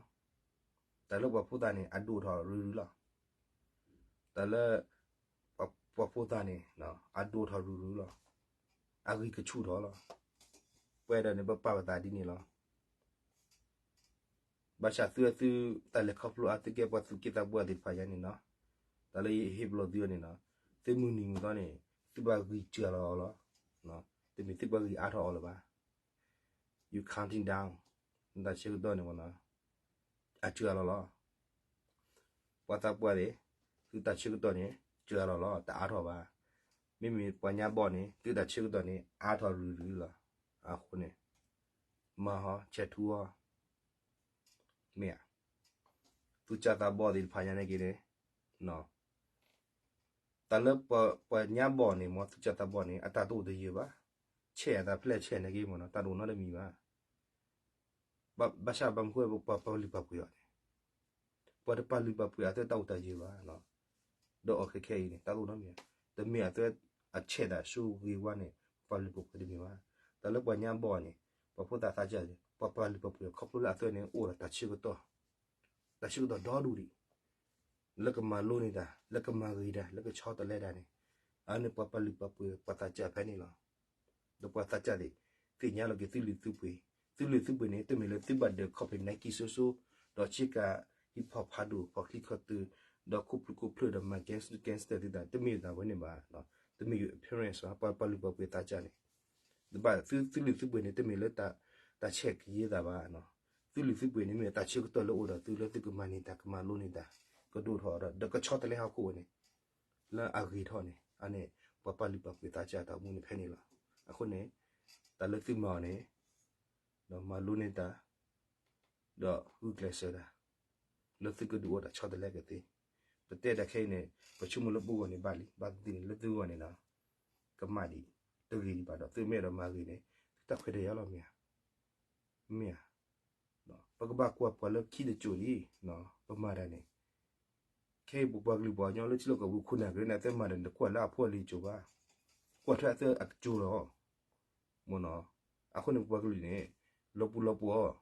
တၢ်လၢပှၤဖိသၣ်န့ၣ် အဒိၣ်ထီၣ်ရုၢ်ရုၢ်လီၤ. တၢ်လၢ ပှၤဖိသၣ်န့ၣ် အဒိၣ်ထီၣ်ရုၢ်ရုၢ်လီၤ. အဂံၢ်ကဆူၣ်ထီၣ်လီၤ. ပဝဲဒၣ်န့ၣ် ပပာ်ပသးဒ်န့ၣ်လီၤ. ဘၣ်ဆၣ်သုဝဲသု တၢ်လဲၤခီဖျိအါ သုကဲပှၤသူၣ်က့သးပှၢ်သ့ၣ်တဖၣ်ညါန့ၣ်နီၤ, တၢ်လၢယဟ့ၣ်ပလီၢ်သုအီၤန့ၣ်နီၤ, သုမုၢ်နံၤမုၢ်သီန့ၣ် သုဘၣ်ဂံၢ်စှၤလီၤအီၤလီၤ. တမ့ၢ်သုဘၣ်ဂံၢ်အါထီၣ်အီၤလၢၤဘၣ်. You counting down, နတၢ်ဆၢကတီၢ်န့ၣ်မ့ၢ်နီၤ, အစှၤလီၤလီၤ. ပှၤသးပှၢ်န့ၣ် သုတၢ်ဆၢကတီၢ်န့ၣ် စှၤလီၤလီၤ, တအါထီၣ်ဘၣ်. မ့မ့ၢ်ပှၤညါဘီၣ်န့ၣ် သုတၢ်ဆၢကတီၢ်န့ၣ် အါထီၣ်ရုၢ်ရုၢ်လီၤ. အဃိန့ၣ် မၤဟီ ဆဲးထူအီၤ, မ့ၢ်ဧါ. သုစၢ်သးဘီၣ်သ့ၣ်တဖၣ်ညါန့ၣ်က့ၤန့ၣ်, တၢ်လၢပှၤညါဘီၣ်န့ၣ် မ်သုစၢ်သးဘီၣ်န့ၣ် အတၢ်တအိၣ်တယၢၤဘၣ်. ဆဲးအသးဖဲလဲၣ်ဆဲးန့ၣ်က့ၤမ့ၢ်နီၤ, တၢ်တအိၣ်နီတမံၤဘၣ်. ဘၣ်ဆၣ်ဘၣ်မနုၤအဃိ ပှၤပာ်လုၢ်ပာ်ပှ့ၤအီၤန့ၣ်, ပှၤတပာ်လုၢ်ပာ်ပှ့ၤအသး တၢ်အိၣ်တၢ်ယၢၤဘၣ်. ဒီးအီၤခဲခဲအံၤန့ၣ် တၢ်တအိၣ်နီတမံၤ, တမ့ၢ်အသးအဆဲးသးဆူဂ့ၤဝါန့ၣ် ပာ်လုၢ်ပာ်ပှ့ၤတမ့ၢ်ဘၣ်. တၢ်လၢပှၤညါဘီၣ်န့ၣ် ပှၤဖိသၣ်သးစၢ်န့ၣ် ပှၤပာ်လုၢ်ပာ်ပှ့ၤအီၤ ခီဖျိလၢအသးန့ၣ် အိၣ်ဒီးတၢ်ဆၢကတီၢ်, တၢ်ဆၢကတီၢ်ဒီဒူၣ်ဒံး လၢကမၤလိန့ၢ်တၢ်, လၢကမၤဂ့ၤတၢ်, လၢကဆီတလဲတၢ်န့ၣ်, အန့ၣ်ပှၤပာ်လုၢ်ပာ်ပှ့ၤပှၤသးစၢ်ဖဲန့ၣ်လီၤ. ဒီးပှၤသးစၢ်သ့ၣ် သ့ၣ်ညါလီၤက့ၤသုလုၢ်သုပှ့ၤ, သုလုၢ်သုပှ့ၤန့ၣ် တမ့ၢ်လၢသုဘၣ်ဒၢးခီၣ်ဖံး Nike စိစိ, ဒီးဆ့ကၤ hip hop ဖးဒိၣ် ဖီၣ်ချံခီၣ်သုး, ဒီးခိၣ်ဖျုးခိၣ်ဖျၢၣ်ဒီးမၤ gangster gangster သုသး တမ့ၢ်တၢ်ဝဲန့ၣ်ဘၣ်. တမ့ၢ်ယိၤ appearance ဘၣ်, ပှၤပာ်လုၢ်ပာ်ပှ့ၤသးစၢ်န့ၣ် ဘၣ်သု သုလုၢ်သုပှ့ၤန့ၣ် တမ့ၢ်လၢ တၢ်ဆဲးကယံၤသးဘၣ်. သုလုၢ်သုပှ့ၤန့ၣ် မ့ၢ်တၢ်ဆၢကတီၢ်လၢအိၣ်ဒီးသု လၢသုကမၤန့ၢ်တၢ် ကမၤလိန့ၢ်တၢ် ကဒိၣ်ထီၣ်ဒီး ဒီးကဆီတလဲဟီၣ်ခိၣ်ဝဲန့ၣ် လၢအဂ့ၤထီၣ်န့ၣ် အန့ၣ် ပှၤပာ်လုၢ်ပာ်ပှ့ၤသးစၢ်တၢ်အိၣ်မူန့ၣ်ဖဲန့ၣ်လီၤ. အဃိန့ၣ် တၢ်လၢသုမၤအီၤန့ၣ် ဒီးမၤလိန့ၢ်တၢ် ဒီးဂုာ်ကျဲးစၢးတၢ် လၢသုကဒုးအိၣ်တၢ်ဆီတလဲကသ့. ပတဲတၢ်ခဲအံၤန့ၣ် ပဆိကမိၣ်လၢပဂီၢ်န့ၣ်ဘၣ်လံ, ဘၣ်သ့ၣ်သ့ၣ်န့ၣ် လၢသုဂီၢ်န့ၣ်ဒီး ကမၣ်ဒံး တဂ့ၤဒံးဘၣ်ဒီး သုမ့ၢ်အဲၣ်ဒိးမၤဂ့ၤန့ၣ် သုတၢ်ခွဲးတၢ်ယာ်လီၤ မ့ၢ်ဧါ. မ့ၢ်ဧါ. ပကဘၣ်ကွၢ်ပှၤလၢခံတစိၤလံ ပမၤတၢ်န့ၣ် ခဲအံၤပပှၤကလုာ်ပှၤကညီလၢထံလီၢ်ကီၢ်ပူၤ ခိၣ်နၢ်ကရၢန့ၣ် အသ့မၤတၢ်န့ၣ် တကွၢ်လၢအဖိအလံၤအစိၤဘၣ်, ကွၢ်ထွဲအသ့အစိၤလီၤ. မ့ၢ်နီၤ, အဃိန့ၣ် ပပှၤကလုာ်န့ၣ် လီၤပူၤလီၤပှီၢ်,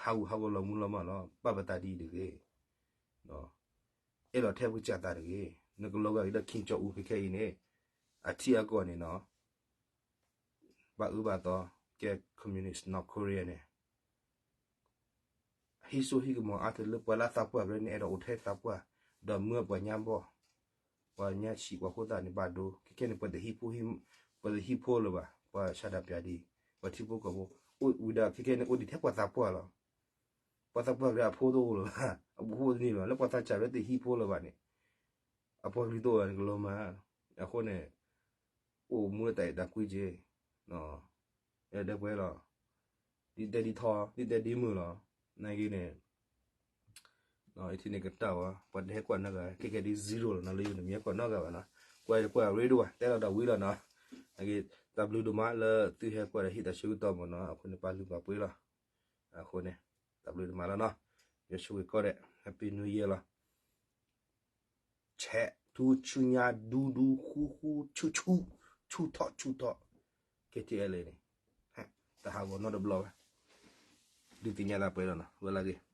ဟးဂူာ်ဟးဂီၤလီၤမူလီၤမၢ်လီၤ. ဘၣ်ပသးဒ်အံၤတဂ့ၤ, အဲၣ်လီၤထဲပကစၢ်သးတဂ့ၤ. နကလီၤဂာ်က့ၤဒီး Kim Jong Un ခဲခဲအံၤန့ၣ် အထံအကီၢ်န့ၣ်နီၤ ဘၣ်အၢဘၣ်သီ ကဲ communist North Korea န့ၣ် ဟံးစိဟံးကမီၤအါထီၣ်လၢပှၤလၢအသးပှၢ်ကရၢန့ၣ် အဲၣ်ဒိးအိၣ်ထဲသးပှၢ်, ဒီးမၢပှၤညါဘီၣ်, ပှၤညါဆံးပှၤဖိသၣ်န့ၣ်ဘၣ်ဒိ, ခဲခဲန့ၣ် ပှၤတဟံးဖိ, ပှၤတဟံးဖိလၢၤဘၣ်, ပှၤဆန္ဒပြဒံး, ပှၤထံဖိကီၢ်ဖိ, ဝံၤဒီးခဲခဲန့ၣ် အိၣ်ဒံးထဲပှၤသးပှၢ်လီၤ. ပှၤသးပှၢ်ကရၢအဖိတအိၣ်လၢၤဘၣ်, အဖိတန့ၢ်ဘၣ်, လၢပှၤသးစၢ်ရဲတဟံးဖိလၢၤဘၣ်န့ၣ်, အပှၤကလုာ်တအိၣ်လၢၤန့ၣ် ကလီၤမၢ်. အဃိန့ၣ် အိၣ်မူလၢတၢ်အဲၣ်တၢ်ကွံက့ၤ, ဒဲပှဲၤလီၤ, ဒ်တဲဒ်ထီ, ဒ်တဲဒ်မုာ်လီၤ. နာ်က့န့ၣ် အထံန့ၣ်ကတၢၢ်ဝဲ ပှၤတဟဲကွၢ်နီတဂၤ, ခဲကဲဒ် zero လီၤနီၤ, လၢယိၤန့ၣ် မ့ၢ်ဟဲကွၢ်နီတဂၤဘၣ်နီၤ, ကွၢ်တကွၢ်ရ့ဒိၣ်ဘၣ်, တဲလီၤဒီးဝံၤလီၤနီၤ. နာ်က့ တၢ်ဘျုးဒိၣ်မးလၢသုဟဲကွၢ်ဒီးဟ့ၣ်တၢ်ဆၢကတီၢ်မ့ၢ်နီၤ, အဃိန့ၣ် ပာ်လုၢ်ပာ်ပှ့ၤလီၤ. အဃိန့ၣ် တၢ်ဘျုးဒိၣ်မးလီၤနီၤ, ယွၤဆိၣ်ဂ့ၤကိးဂၤဒဲး, Happy New Year လီၤ. ဆဲး ထူ ဆူညါ ဒူ ဒူ ဃူ ဃူ ဆူ ဆူ ဆူထီၣ် ဆူထီၣ်, KTLA န့ၣ် တဟးဂီၤနီတဘျီဘၣ်, ဒုးသ့ၣ်ညါလၢပှဲၤလီၤနီၤ, ဝဲလၢအဂ့ၤ.